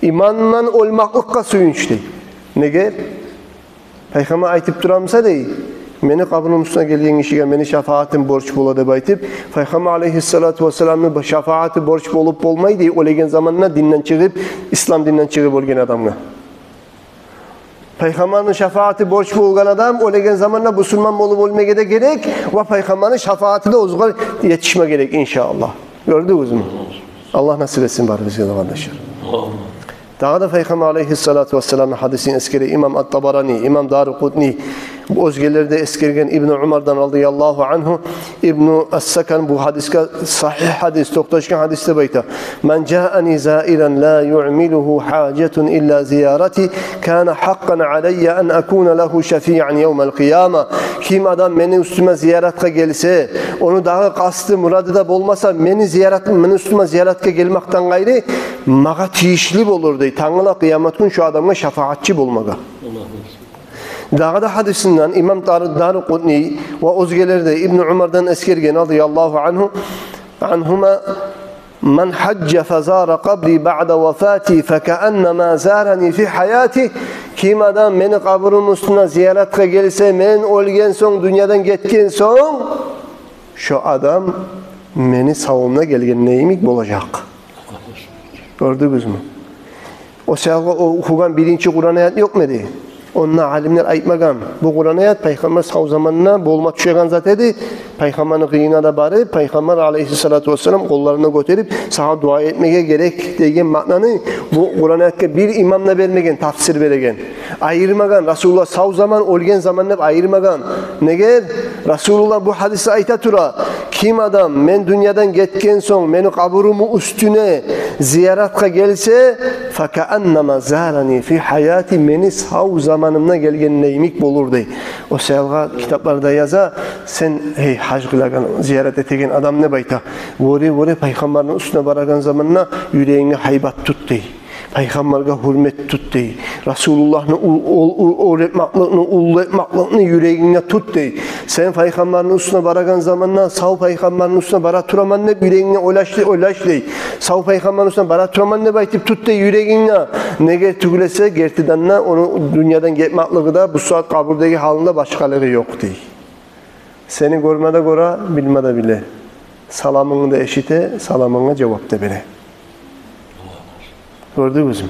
Иманындан оьлмекликге сююнч дей. Неге? Пайхаммар айтып турамыса дей, мени къабурум уьстюне гелген гишиге мени шафагьатым борч бола деп айтып, Пайхаммар алайгьиссалату вассаламны бу шафагьаты борч болуп болмай дей, оьлеген заманда динден чыгъып, ислам динден чыгъып оьлген адамгъа. Пайхаммарны шафагьаты борч болгъан адам оьлеген заманда бусурман болуп оьлмеге де герек, ва Пайхаммарны шафагьаты да огъар етишме герек, иншааллагь. Гёрдюгюзмю? Аллагь насип этсин барыбызгъа да, къардашлар. Дагъы да Пайхаммар алайгьиссалату вассаламны гьадисин эсгере имам Ат-Табарани, имам Даракъутни, оьзгелер де эсгерген Ибну Умардан радияллагьу ангьу, Ибну Ас-Сакан бу гьадисге сагьигь гьадис, токъташгъан гьадис деп айта: «Ман жаани заиран ла юъмилугьу гьажатун илла зиярати, кана гьакъкъан алайя ан акуна лагьу шафиан явмал къияма». Ким адам мени уьстюме зияратгъа гелсе, ону дагъы къасты, мурады да болмаса, мени зиярат, мени уьстюме зияратгъа гелмекден къайры, магъа тийишли болур дей, тангала къыямат гюн шо адамгъа шафагьатчы болмагъа. Дагъы да гьадисинден имам Дар-, Даракъутни ва оьзгелер де Ибну Умардан эсгерген радияллагьу ангьу, ангьума: «Ман гьажжа фазара къабри баъда вафати факааннама зарани фи гьаяти». Ким адам мени къабурум уьстюне зияратгъа гелсе, мен оьлген сонг, дюньядан гетген сонг, шо адам мени савумда гелгенде йимик болажакъ. Гёрдюгюзмю? О саялгъа о охугъан биринчи Къуран аят ёкъму эди? Онда алимлер айтмагъан, бу Къуран аят Пайхаммар сав заманда болма тюшеген зат эди. Пайхаммарны къырыйына да барып, Пайхаммар алайгьиссалату вассалам къолларын гётерип, сагъа дуа этмеге герек деген маънаны бу Къуран аятгъа бир имам да бермеген, тафсир береген. Айырмагъан, Расулуллагь сав заман, оьлген заман деп айырмагъан. Неге? Расулуллагь бу гьадисде айта тура: «Ким адам мен дюньядан гетген сонг мени къабуруму уьстюне зияратгъа гелсе, факааннама зарани фи гьаяти, мени сав заманымда гелгенде йимик болур», — дей. О саялгъа китапларда яза: «Сен, гьей, гьаж къылагъан, зиярат этеген адам, — деп айта, — вёре-вёре Пайхаммарны уьстюне барагъан заманда юрегинге гьайбат тут», — дей. «Пайхаммаргъа гьюрмет тут», — дей. «Расулуллагьны ул-, ол-, ол-, оьр этмекликни, уллу этмекликни юрегинге тут», — дей. «Сен Пайхаммарны уьстюне барагъан заманда, сав Пайхаммарны уьстюне бара тураман деп юрегинге ойлаш», — дей, ойлаш, дей. «Сав Пайхаммарны уьстюне бара тураман деп айтып тут», — дей, юрегинге. Неге тюгюл эсе, гертиден де ону дюньядан гетмеклиги де, бу сагьат къабурдагъы гьалында башгъалыгъы ёкъ, дей. Сени гёрме де гёре, билме де биле. Саламынгны да эшите, саламынга жавап да бере. Гёрдюгюзмю?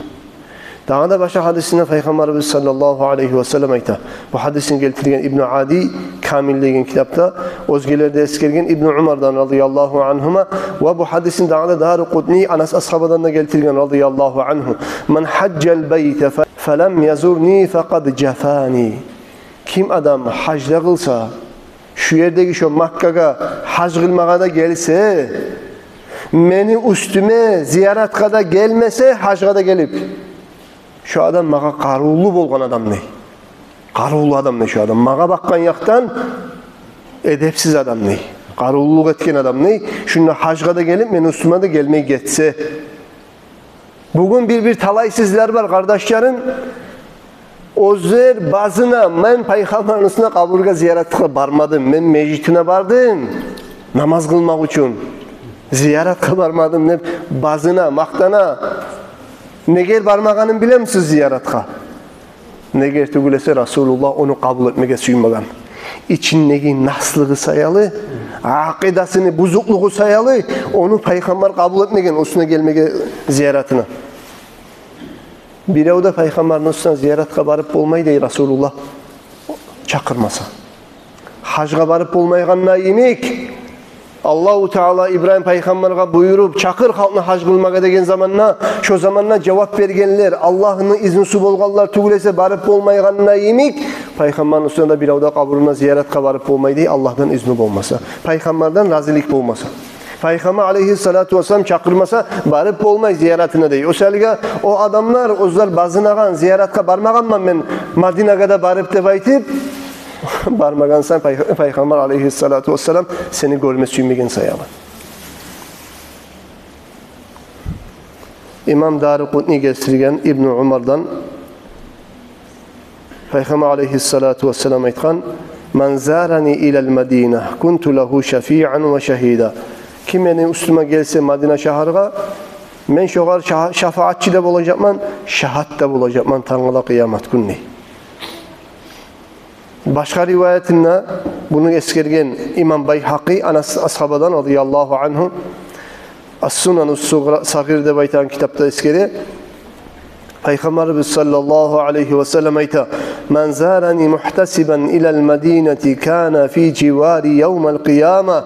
Дагъы да башгъа гьадисинде Пайхаммарыбыз саллаллагьу алайгьи васаллам айта. Бу гьадисин гелтирген Ибну Ади Камил деген китапда, оьзгелер де эсгерген Ибну Умардан радияллагьу ангьума, ва бу гьадисин дагъы да Даракъутни Анас асгьабадан да гелтирген радияллагьу ангьу: «Ман гьажжал байта фа-, фалам язурни факъад жафани». Ким адам гьаж да къылса, шу ердеги шо Маккагъа гьаж къылмагъа да гелсе, мени уьстюме зияратгъа да гелмесе, гьажгъа да гелип, шо адам магъа къарувлу болгъан адам, дей. Къарувлу адам, дей, шо адам. Магъа бакъгъан якъдан эдепсиз адам, дей. Къарувлулукъ этген адам, дей. Шунда гьажгъа да гелип, мени уьстюме де гелмей гетсе. Бугюн бир-бир талайсызлар бар, къардашларым. Оьзлер базына: «Мен Пайхаммарны уьстюне къабургъа зияратгъа бармадым, мен межитине бардым намаз къылмакъ учун, зияратгъа бармадым», — деп базына, макътана. Неге бармагъанын билемисиз зияратгъа? Неге тюгюл эсе, Расулуллагь ону къабул этмеге сюймеген. Ичиндеги наслыгъы саялы, акъидасыны бузукълугъу саялы ону Пайхаммар къабул этмеген, уьстюне гелмеге зияратына. Бирев де Пайхаммарны уьстюне зияратгъа барып болмай, дей, Расулуллагь чакъырмаса. Гьажгъа барып болмайгъанда йимик, Аллагьу Таала Ибрагьим пайхаммаргъа буюруп, чакъыр халкъны гьаж къылмагъа деген заманда, шо заманда жавап бергенлер, Аллагьны изнусу болгъанлар тюгюл эсе барып болмайгъанда йимик, пайхаммарны уьстюне де бирев де къабуруна зияратгъа барып болмай дей, Аллагьдан изну болмаса, пайхаммардан разилик болмаса. Пайхаммар алейгьиссалату вассалам чакъырмаса, барып болмай зияратына дей. О саялы о адамлар, оьзлер базынагъан, зияратгъа бармагъанман мен Мадинагъа да барып деп айтып, бармагъансан, пай-, пайхаммар алейгьиссалату вассалам сени гёрме сюймеген саялы. Имам Дарикъутни гелтирген Ибну Умардан, пайхаммар алейгьиссалату вассалам айтгъан: «Ман зарани илал Мадина, кунту лагьу шафиан ва шагьида». Ким мени уьстюме гелсе Мадина шагьаргъа, мен шогъар ша-, шафаатчы да болажакъман, шагьат да болажакъман тангала къыямат гюн дей. Башгъа риваятында, буну эсгерген имам Байгьакъи Анас асгьабадан, радияллагьу ангьу, «Ас-Сунанус-Сугъра-, Сагъир» деп айтагъан китапда эсгере. Пайхаммарыбыз саллаллагьу алейгьи ва саллам айта: «Ман зарани мугьтасибан илал Мадинати кана фи живари явмал къияма».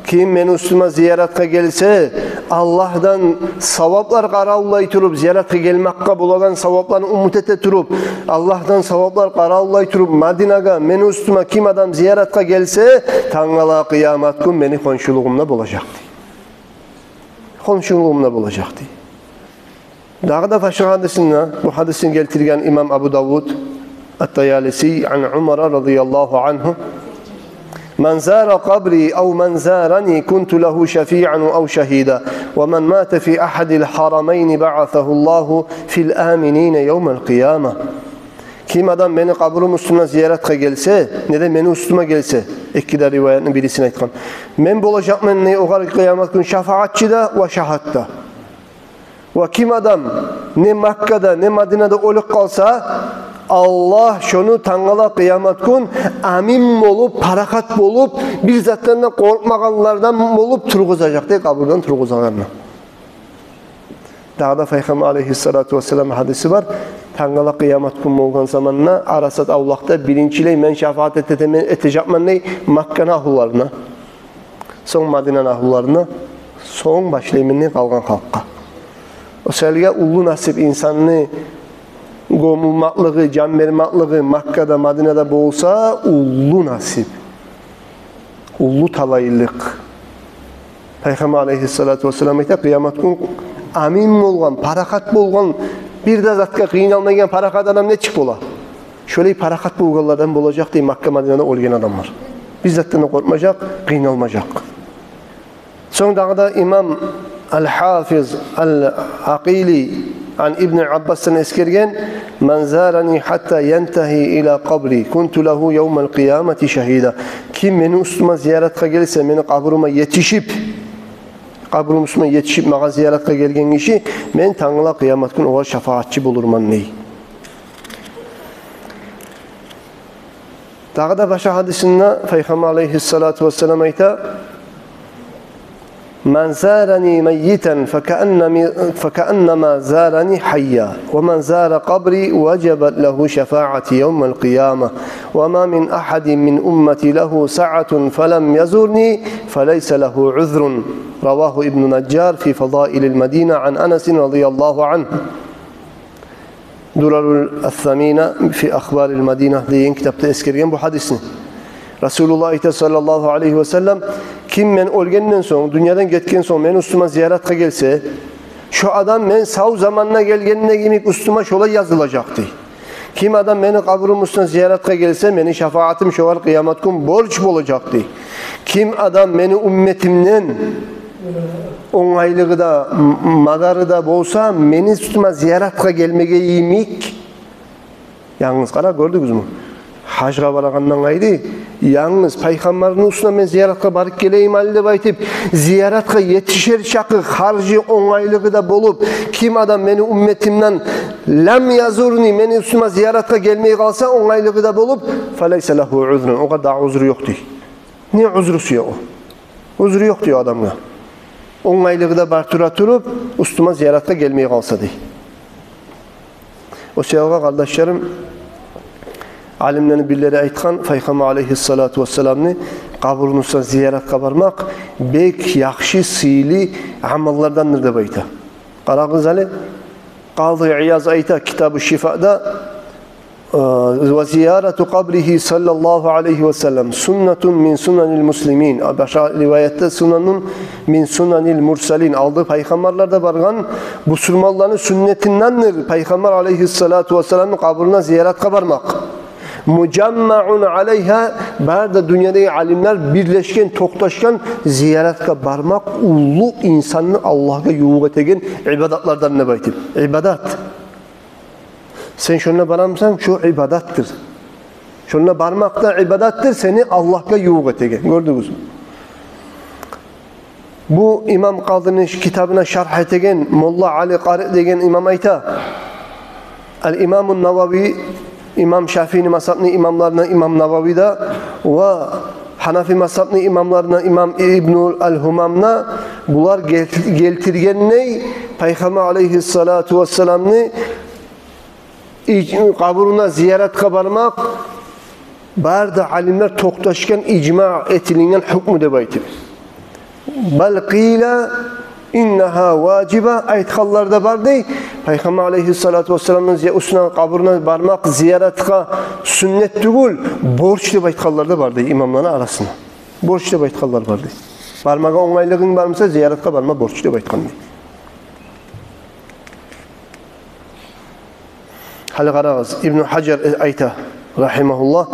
Ким мени уьстюме зияратгъа гелсе, Аллагьдан саваплар къаравуллай туруп, зияратгъа гелмекге болагъан савапланы умут эте туруп, Аллагьдан саваплар къаравуллай туруп, Мадинагъа мени уьстюме ким адам зияратгъа гелсе, тангала къыямат гюн мени хоншулугъумда болажакъ дей. Хоншулугъумда болажакъ дей. Дагъы да башгъа гьадисинде, бу гьадисни гелтирген имам Абу Давуд ат-Таялиси ан Умара, радияллагьу ангьу: «Ман зара къабри ав ман зарани кунту лагьу шафиан ав шагьида, ва ман мата фи агьадил гьарамайни баасагьуллагьу фил аминина явмал къияма». Ким адам мени къабурум уьстюне зияратгъа гелсе, не де мени уьстюме гелсе, эки де риваятны бирисин айтгъан, мен болажакъман дей огъар къыямат гюн шафаатчы да ва шагьат да. Ва ким адам не Маккада, не Мадинада оьлюп къалса, Аллагь шону тангала къыямат гюн амин болуп, парахат болуп, бир затдан да къоркъмагъанлардан болуп тургъузажакъ дей, къабурдан тургъузагъанда. Дагъы да пайхаммар алейгьиссалату вассалам гьадиси бар. Тангала къыямат гюн болгъан заманда Арасат авлакъда биринчилей мен шафаат этетемен, этежекмен дей Макканы агьлуларына, сонг Мадинаны агьлуларына, сонг башлайман дей къалгъан халкъгъа. О саялы уллу насип инсанны гёмюлмеклиги, жан бермеклиги Маккада, Мадинада болса, уллу насип, уллу талайлыкъ. Пайхаммар алейгьиссалату вассалам айта, къыямат гюн амин болгъан, парахат болгъан, бир де затгъа къыйналмайгъан парахат адам нечик бола? Шолай парахат болгъанлардан болажакъ дей Макка, Мадинада оьлген адамлар. Бир затдан да къоркъмажакъ, къыйналмажакъ. Сонг дагъы да имам ал-Гьафиз ал-Акъили ан Ибн Аббасдан эсгерген: «Ман зарани гьатта янтагьи ила къабри, кунту лагьу явмал къиямати шагьида». Ким мени уьстюме зияратгъа гелсе, мени къабурума етишип, къабурум уьстюне етишип, магъа зияратгъа гелген гиши, мен тангала къыямат гюн огъар шафаатчы болурман дей. Дагъы да башгъа гьадисинде пайхаммар алейгьиссалату вассалам айта: «Ман зарани майитан факааннами-, факааннама зарани гьайя, ва ман зара къабри важабат лагьу шафаати явмал къияма, ва ма мин агьадин мин уммати лагьу саатун фалам язурни фалайса лагьу узрун». Равагьу Ибну Наджар фи Фадаилил Мадина ан Анасин радияллагьу ангьу. «Дурарул Ас-Самина фи Ахбарил Мадина» деген китапда эсгерген бу гьадисни. Расулуллагь айта, саллаллагьу алайгьи ва саллам: «Ким мен оьлгенден сонг, дюньядан гетген сонг мени уьстюме зияратгъа гелсе, шо адам мен сав заманда гелгенде йимик уьстюме шолай язылажакъ», — дей. «Ким адам мени къабурум уьстюне зияратгъа гелсе, мени шафаатым шогъар къыямат гюн борч болажакъ», — дей. «Ким адам мени умметимден онгайлыгъы да, м-, мадары да болса, мени уьстюме зияратгъа гелмеге йимик». Янгыз къара, гёрдюгюзмю? Гьажгъа барагъандан къайры, янгыз пайхаммарны уьстюне мен зияратгъа барып гелейим гьали деп айтып, зияратгъа етишер чакъы харжы, онгайлыгъы да болуп, ким адам мени умметимден лам язурни, мени уьстюме зияратгъа гелмей къалса, онгайлыгъы да болуп, фалайса лагьу узрун, огъар дагъы узру ёкъ, дей. Не узрусу ёкъ? Узру ёкъ, дей, адамгъа. Онгайлыгъы да бар тура туруп, уьстюме зияратгъа гелмей къалса, дей. О саялгъа, къардашларым, алимлени бирлери айтгъан, пайхаммар алайгьиссалату вассаламны къабурну уьстюне зияратгъа бармакъ бек яхшы, сыйлы амаллардандыр деп айта. Къарагъыз гьали, Къади Ияз айта китабу Шифада, э, «Ва зиярату къабригьи саллаллагьу алайгьи ва саллам суннатун мин сунанил муслимин». А башгъа риваятда «сунанун мин сунанил мурсалин». Алды пайхаммарлар да баргъан бусурманланы сюннетиндендир пайхаммар алайгьиссалату вассаламны къабуруна зияратгъа бармакъ. «Мужаммаун алайгьа», бары да дюньядагъы алимлер бирлешген, токъташгъан, зияратгъа бармакъ уллу инсанны Аллагьгъа ювукъ этеген ибадатлардан деп айтып. Ибадат. Сен шонда барамысан, шо ибадатдыр. Шонда бармакъ да ибадатдыр, сени Аллагьгъа ювукъ этеген. Гёрдюгюзмю? Бу имам Къадини китабына шаргь этеген Молла Али Къари деген имам айта: ал-Имамун Навави, имам Шафиини мазгьабны имамларына имам Навави да ва Гьанафи мазгьабны имамларына имам Ибну ал-Гьумам да, булар гел-, гелтиргендей, пайхаммар алайгьиссалату вассаламны иж-, къабуруна зияратгъа бармакъ бары да алимлер токъташгъан, ижма этилинген гьукму деп айтып. Бал къила иннагьа важиба айтгъанлар да бар дей. Пайхаммар алайгьиссалату вассаламны зи-, уьстюне, къабуруна бармакъ зияратгъа сюннет тюгюл, борч деп айтгъанлар да бар дей имамланы арасында. Борч деп айтгъанлар бар дей. Бармагъа онгайлыгъынг бармыса, зияратгъа барма борч деп айтгъан дей. Гьали къарагъыз, Ибну Гьажар айта, рагьимагьуллагь: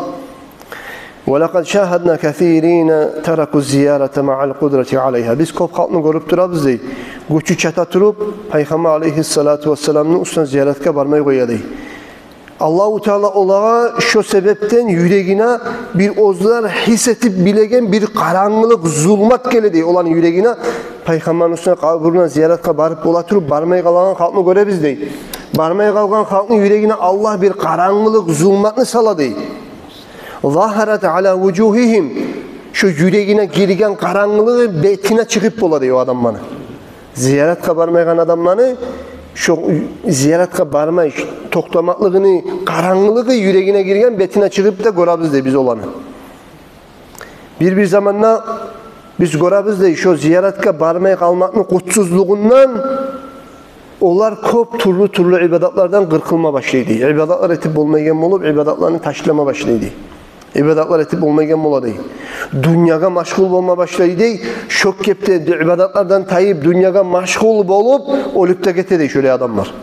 «Ва лакъад шагьадна касирина тараку зиярата маъал къудрати алайгьа». Биз кёп халкъны гёрюп турабыз дей, гючю чата туруп, пайхаммар алайгьиссалату вассаламны уьстюне зияратгъа бармай къоя дей. Аллагьу Таала олагъа шо себепден юрегине бир оьзлер гьис этип билеген бир къарангылыкъ, зулмат геле дей оланы юрегине. Пайхаммарны уьстюне, къабуруна зияратгъа барып бола туруп, бармай къалагъан халкъны гёребиз дей. Бармай къалгъан халкъны юрегине Аллагь бир къарангылыкъ, зулматны сала дей. Загьарат ала вужугьигьим. Шо юрегине гирген къарангылыгъы бетине чыгъып бола дей о адамланы. Зияратгъа бармайгъан адамланы шо зияратгъа бармай токътамакълыгъыны къарангылыгъы юрегине гирген, бетине чыгъып да гёребиз дей биз оланы. Бир-бир заманда биз гёребиз дей, шо зияратгъа бармай къалмакъны къутсузлугъундан олар кёп тюрлю-тюрлю ибадатлардан къыркъылма башлай дей. Ибадатлар этип болмайгъан болуп, ибадатланы ташлама башлай дей. Ибадатлар этип болмайгъан бола дей. Дюньягъа машгъул болма башлай дей. Шо кепде ибадатлардан тайып, дюньягъа машгъул болуп, оьлюп де гете дей шолай адамлар.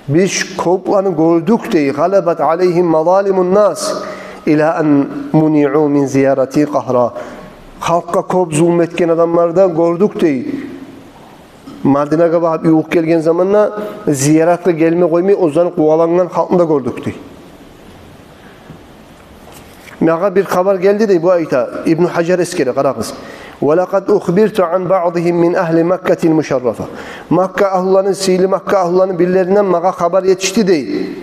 Биз кёплени гёрдюк дей. Гъалабат алайгьим мазалимун нас ила ан муниъу мин зиярати къагьра. Халкъгъа кёп зулму этген адамланы да гёрдюк дей. Мадинагъа багъып ювукъ гелген заманда зияратгъа гелме къоймай, оьзлени къувалангъан халкъны да гёрдюк дей. Магъа бир хабар гелди дей, бу айта, Ибну Гьажар эсгере, къарагъыз. «Ва лакъад ухбирту ан баъдигьим мин агьли Маккатил мушаррафа». Макка агьлуланы, сыйлы Макка агьлуланы бирлеринден магъа хабар етишди дей.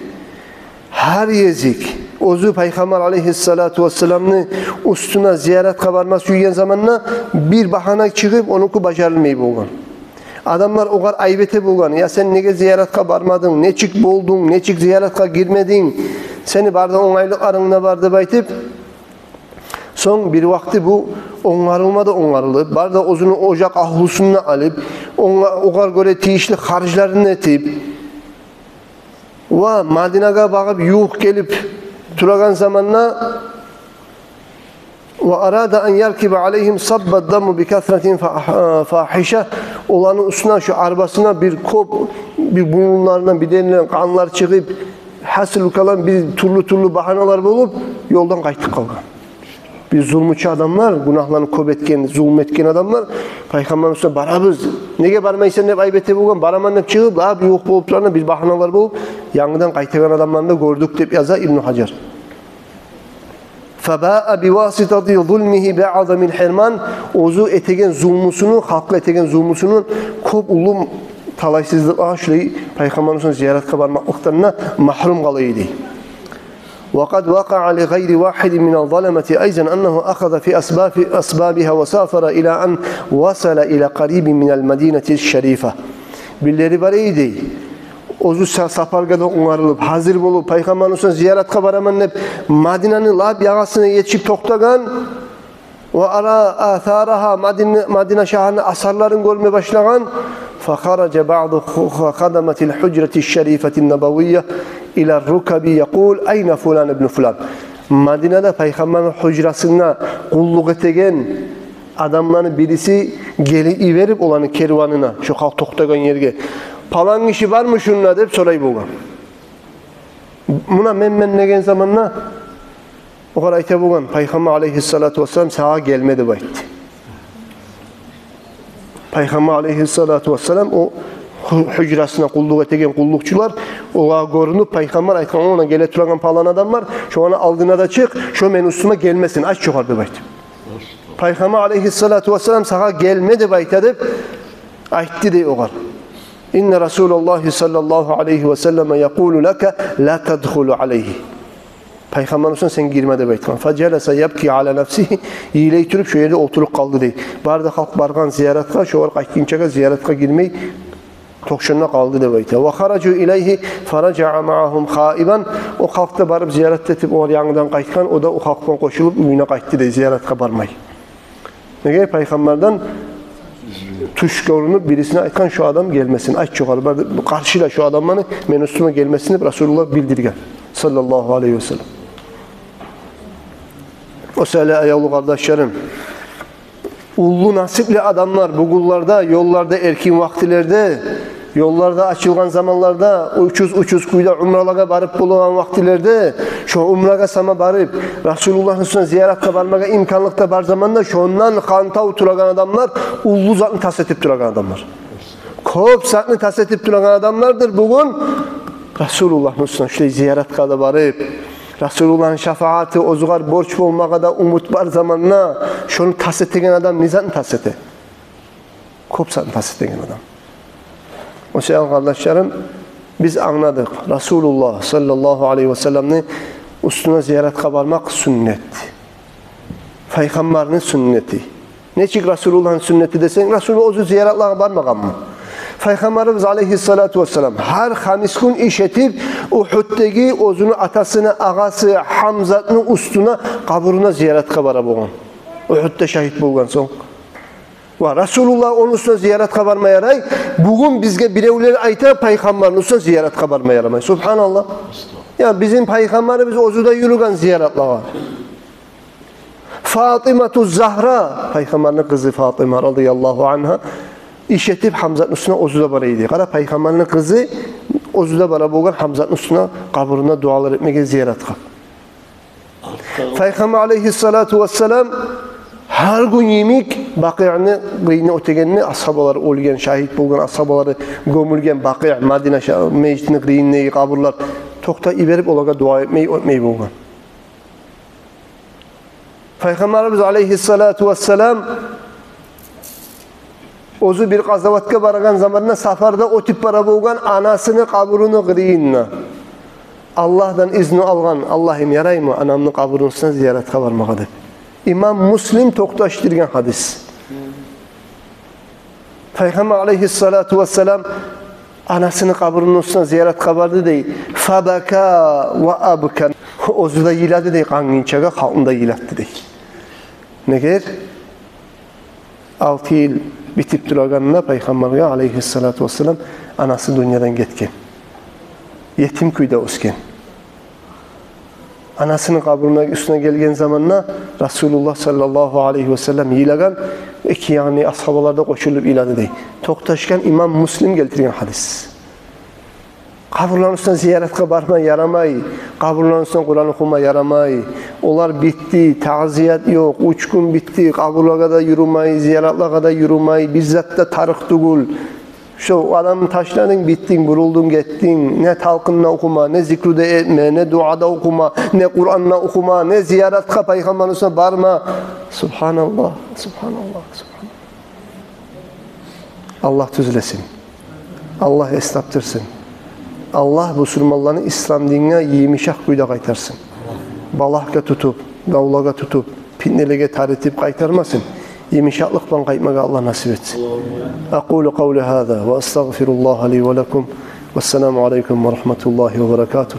Гьар гезик оьзю пайхаммар алайгьиссалату вассаламны уьстюне зияратгъа барма сюйген заманда бир багьана чыгъып, онуки бажарылмай болгъан. Адамлар огъар айып эте болгъан: «Я сен неге зияратгъа бармадынг? Нечик болдунг? Нечик зияратгъа гирмединг? Сени бары да онгайлыкъларынг да бар», – деп айтып. Сонг бир вакъти бу онгарылма да онгарылып, бары да оьзюню ожакъ агьлусун да алып, онга-, огъар гёре тийишли харжларын этип, ва Мадинагъа багъып ювукъ гелип турагъан заманда, «ва арада ан яркиба алайгьим сабба дамму би касратин фа-, фагьиша». Оланы уьстюне, шо арбасына бир кёп, бир бурунларындан, биденлеринен къанлар чыгъып, гьасили калам, бир тюрлю-тюрлю багьаналар болуп, ёлдан къайтып къалгъан. Бир зулмучу адамлар, гюнагьланы кёп этген, зулму этген адамлар пайхаммарны уьстюне: «Барабыз, неге бармайсан?» – деп айып эте болгъан. «Бараман», – деп чыгъып, лап ювукъ болуп турагъанда, бир багьаналар болуп, янгыдан къайтагъан адамланы да гёрдюк, деп яза Ибну Гьажар. «Фабаа би васитати зулмигьи би азамил гьирман». Оьзю этеген зулмусуну, халкъгъа этеген зулмусуну кёп уллу талайсызлыкъгъа, шулай пайхаммарны уьстюне зияратгъа бармакълыкъдан да магьрюм къала эди. «Ва къад вакъаа ли гъайри вагьидин миназ заламати айзан аннагьу ахаза фи асбаби-, асбабигьа ва сафара ила ан васала ила къарибин минал мадинатиш шарифа». Бирлери бар эди. Оьзю са-, сапаргъа да онгарылып, гьазир болуп, пайхаммарны уьстюне зияратгъа бараман деп, Мадинаны лап ягъасына етишип токътагъан. وأرى آثارها, Мадин-, Мадина шагьарны асарларын гёрме башлагъан. فخرج بعض خ-, خدمة الحجرة الشريفة النبوية إلى الركب يقول: أين فلان ابن فلان؟ Мадинада Пайхаммарны гьужрасында къуллукъ этеген адамланы бириси гелип йиберип оланы керванына, шо халкъ токътагъан ерге: «Палан гиши бармы шунда?» – деп сорай болгъан. «Муна мен, мен», – деген заманда, огъар айта болгъан: «Пайхаммар алейгьиссалату вассалам сагъа гелме», – деп айтды. Пайхаммар алейгьиссалату вассалам о гьу-, гьужрасына къуллукъ этеген къуллукъчулар, огъар гёрюнюп, Пайхаммар айтгъан: «Огъар геле турагъан палан адам бар, шону алдына да чыкъ, шо мени уьстюме гелмесин, айт шогъар», – деп айтды. «Пайхаммар алейгьиссалату вассалам сагъа гелме деп айта», – деп айтды дей огъар. «إن رسول الله صلى الله عليه وسلم يقول لك لا تدخل عليه». Пайхаммар уьстюне сен гирме деп айтгъан. فجلس يبكي على نفسه, йылай туруп, шо ерде олтуруп къалды дей. Бары да халкъ баргъан зияратгъа, шогъар къайтгъынчагъа зияратгъа гирмей, токъшанда къалды деп айта. وخرجوا إليه فرجع معهم خائبا. О халкъ да барып зиярат этип, олар янгыдан къайтгъан, о да о халкъ булан къошулуп уьюне къайтды дей, зияратгъа бармай. Неге? Пайхаммардан тюш гёрюнюп, бирисине айтгъан: «Шо адам гелмесин, айт шогъар, бар, къаршыла шо адамланы, мени уьстюме гелмесин», – деп Расулуллагь билдирген, саллаллагьу алейгьи вассаллам. О саялы, аявлу къардашларым, уллу насипли адамлар бугюнлерде, ёлларда эркин вакътилерде, ёллар да ачылгъан заманларда, учуз-учуз кюйде умралагъа барып болагъан вакътилерде, шо умрагъа сама барып, Расулуллагьны уьстюне зияратгъа бармагъа имканлыкъ да бар заманда, шондан хантав турагъан адамлар, уллу затны тас этип турагъан адамлар, кёп затны тас этип турагъан адамлардыр бугюн. Расулуллагьны уьстюне шулай зияратгъа да барып, Расулуллагьны шафагьаты оьзюгер борч болмагъа да умут бар заманда, шону тас этеген адам не затны тас эте? Кёп затны тас этеген адам. О саялы, къардашларым, биз англадыкъ: Расулуллагь, саллаллагьу алейгьи вассалламны уьстюне зияратгъа бармакъ сюннет. Пайхаммарны сюннети. Нечик Расулуллагьны сюннети десенг, Расулуллагь оьзю зияратлагъа бармагъанмы? Пайхаммарыбыз алейгьиссалату вассалам гьар хамис гюн иш этип, Угьуддагъы оьзюню атасыны агъасы Гьамзатны уьстюне, къабуруна зияратгъа бара болгъан. Угьудда шагьит болгъан сонг. Ва Расулуллагь ону уьстюне зияратгъа барма ярай. Бугюн бизге биревлер айта, Пайхаммарны уьстюне зияратгъа барма ярамай. Субгьаналлагь. Я, бизин Пайхаммарыбыз оьзю де юрюген зияратлагъа. Фатимату Загьра, Пайхаммарны къызы Фатима, радияллагьу ангьа, иш этип, Гьамзатны уьстюне оьзю де бара эди. Къара, Пайхаммарны къызы оьзю де бара болгъан Гьамзатны уьстюне, къабуруна дуалар этмеге, зияратгъа. Пайхаммар алейгьиссалату вассалам гьар гюн йимик Бакъиъны къырыйына оьтегенде, асгьабалар оьлген, шагьит болгъан асгьабалары гёмюлген Бакъиъ, Мадина ша-, межитни къырыйындагъы къабурлар, токътап йиберип, олагъа дуа этмей оьтмей болгъан. Пайхаммарыбыз алейгьиссалату вассалам оьзю бир къазаватгъа барагъан заманда сапарда оьтюп бара болгъан анасыны къабуруну къырыйындан. Аллагьдан изну алгъан: «Аллагьым, яраймы анамны къабуруну уьстюне зияратгъа бармагъа?» – деп. Имам Муслим токъташдыргъан гьадис. Пайхаммар алейгьиссалату вассалам анасыны къабуруну уьстюне зияратгъа барды дей. Фабака ва абка. Оьзю де йылады дей, къангынчагъа халкъны да йылатды дей. Неге? Алты йыл битип турагъанда Пайхаммаргъа алейгьиссалату вассалам анасы дюньядан гетген. Етим кюйде оьсген. Анасыны къабуруну уьстюне гелген заманда Расулуллагь, саллаллагьу алейгьи вассаллам, йылагъан, эки янындагъы асгьабалар да къошулуп йылады дей. Токъташгъан, имам Муслим гелтирген гьадис. Къабурланы уьстюне зияратгъа барма ярамай, къабурланы уьстюне Къуран охума ярамай. Олар битди, тазият ёкъ, уьч гюн битди, къабурлагъа да юрюмей, зияратлагъа да юрюмей, бир зат да тарыкъ тюгюл. Шо адамны ташладынг, битдинг, бурулдунг, гетдинг. Не талкъын да охума, не зикру да этме, не дуа да охума, не Къуран да охума, не зияратгъа, Пайхаммарны уьстюне барма. Субгьаналлагь, субгьаналлагь, субгьаналлагь. Аллагь тюзлесин. Аллагь эс тапдырсын. Аллагь бусурманланы ислам динге йымышакъ кюйде къайтарсын. Балагьгъа тутуп, давлагъа тутуп, питнелеге тарытып къайтармасын. Йымышакълыкъ булан къайтмагъа Аллагь насип этсин. أقول قولي هذا وأستغفر الله لي ولكم. والسلام عليكم ورحمة الله وبركاته.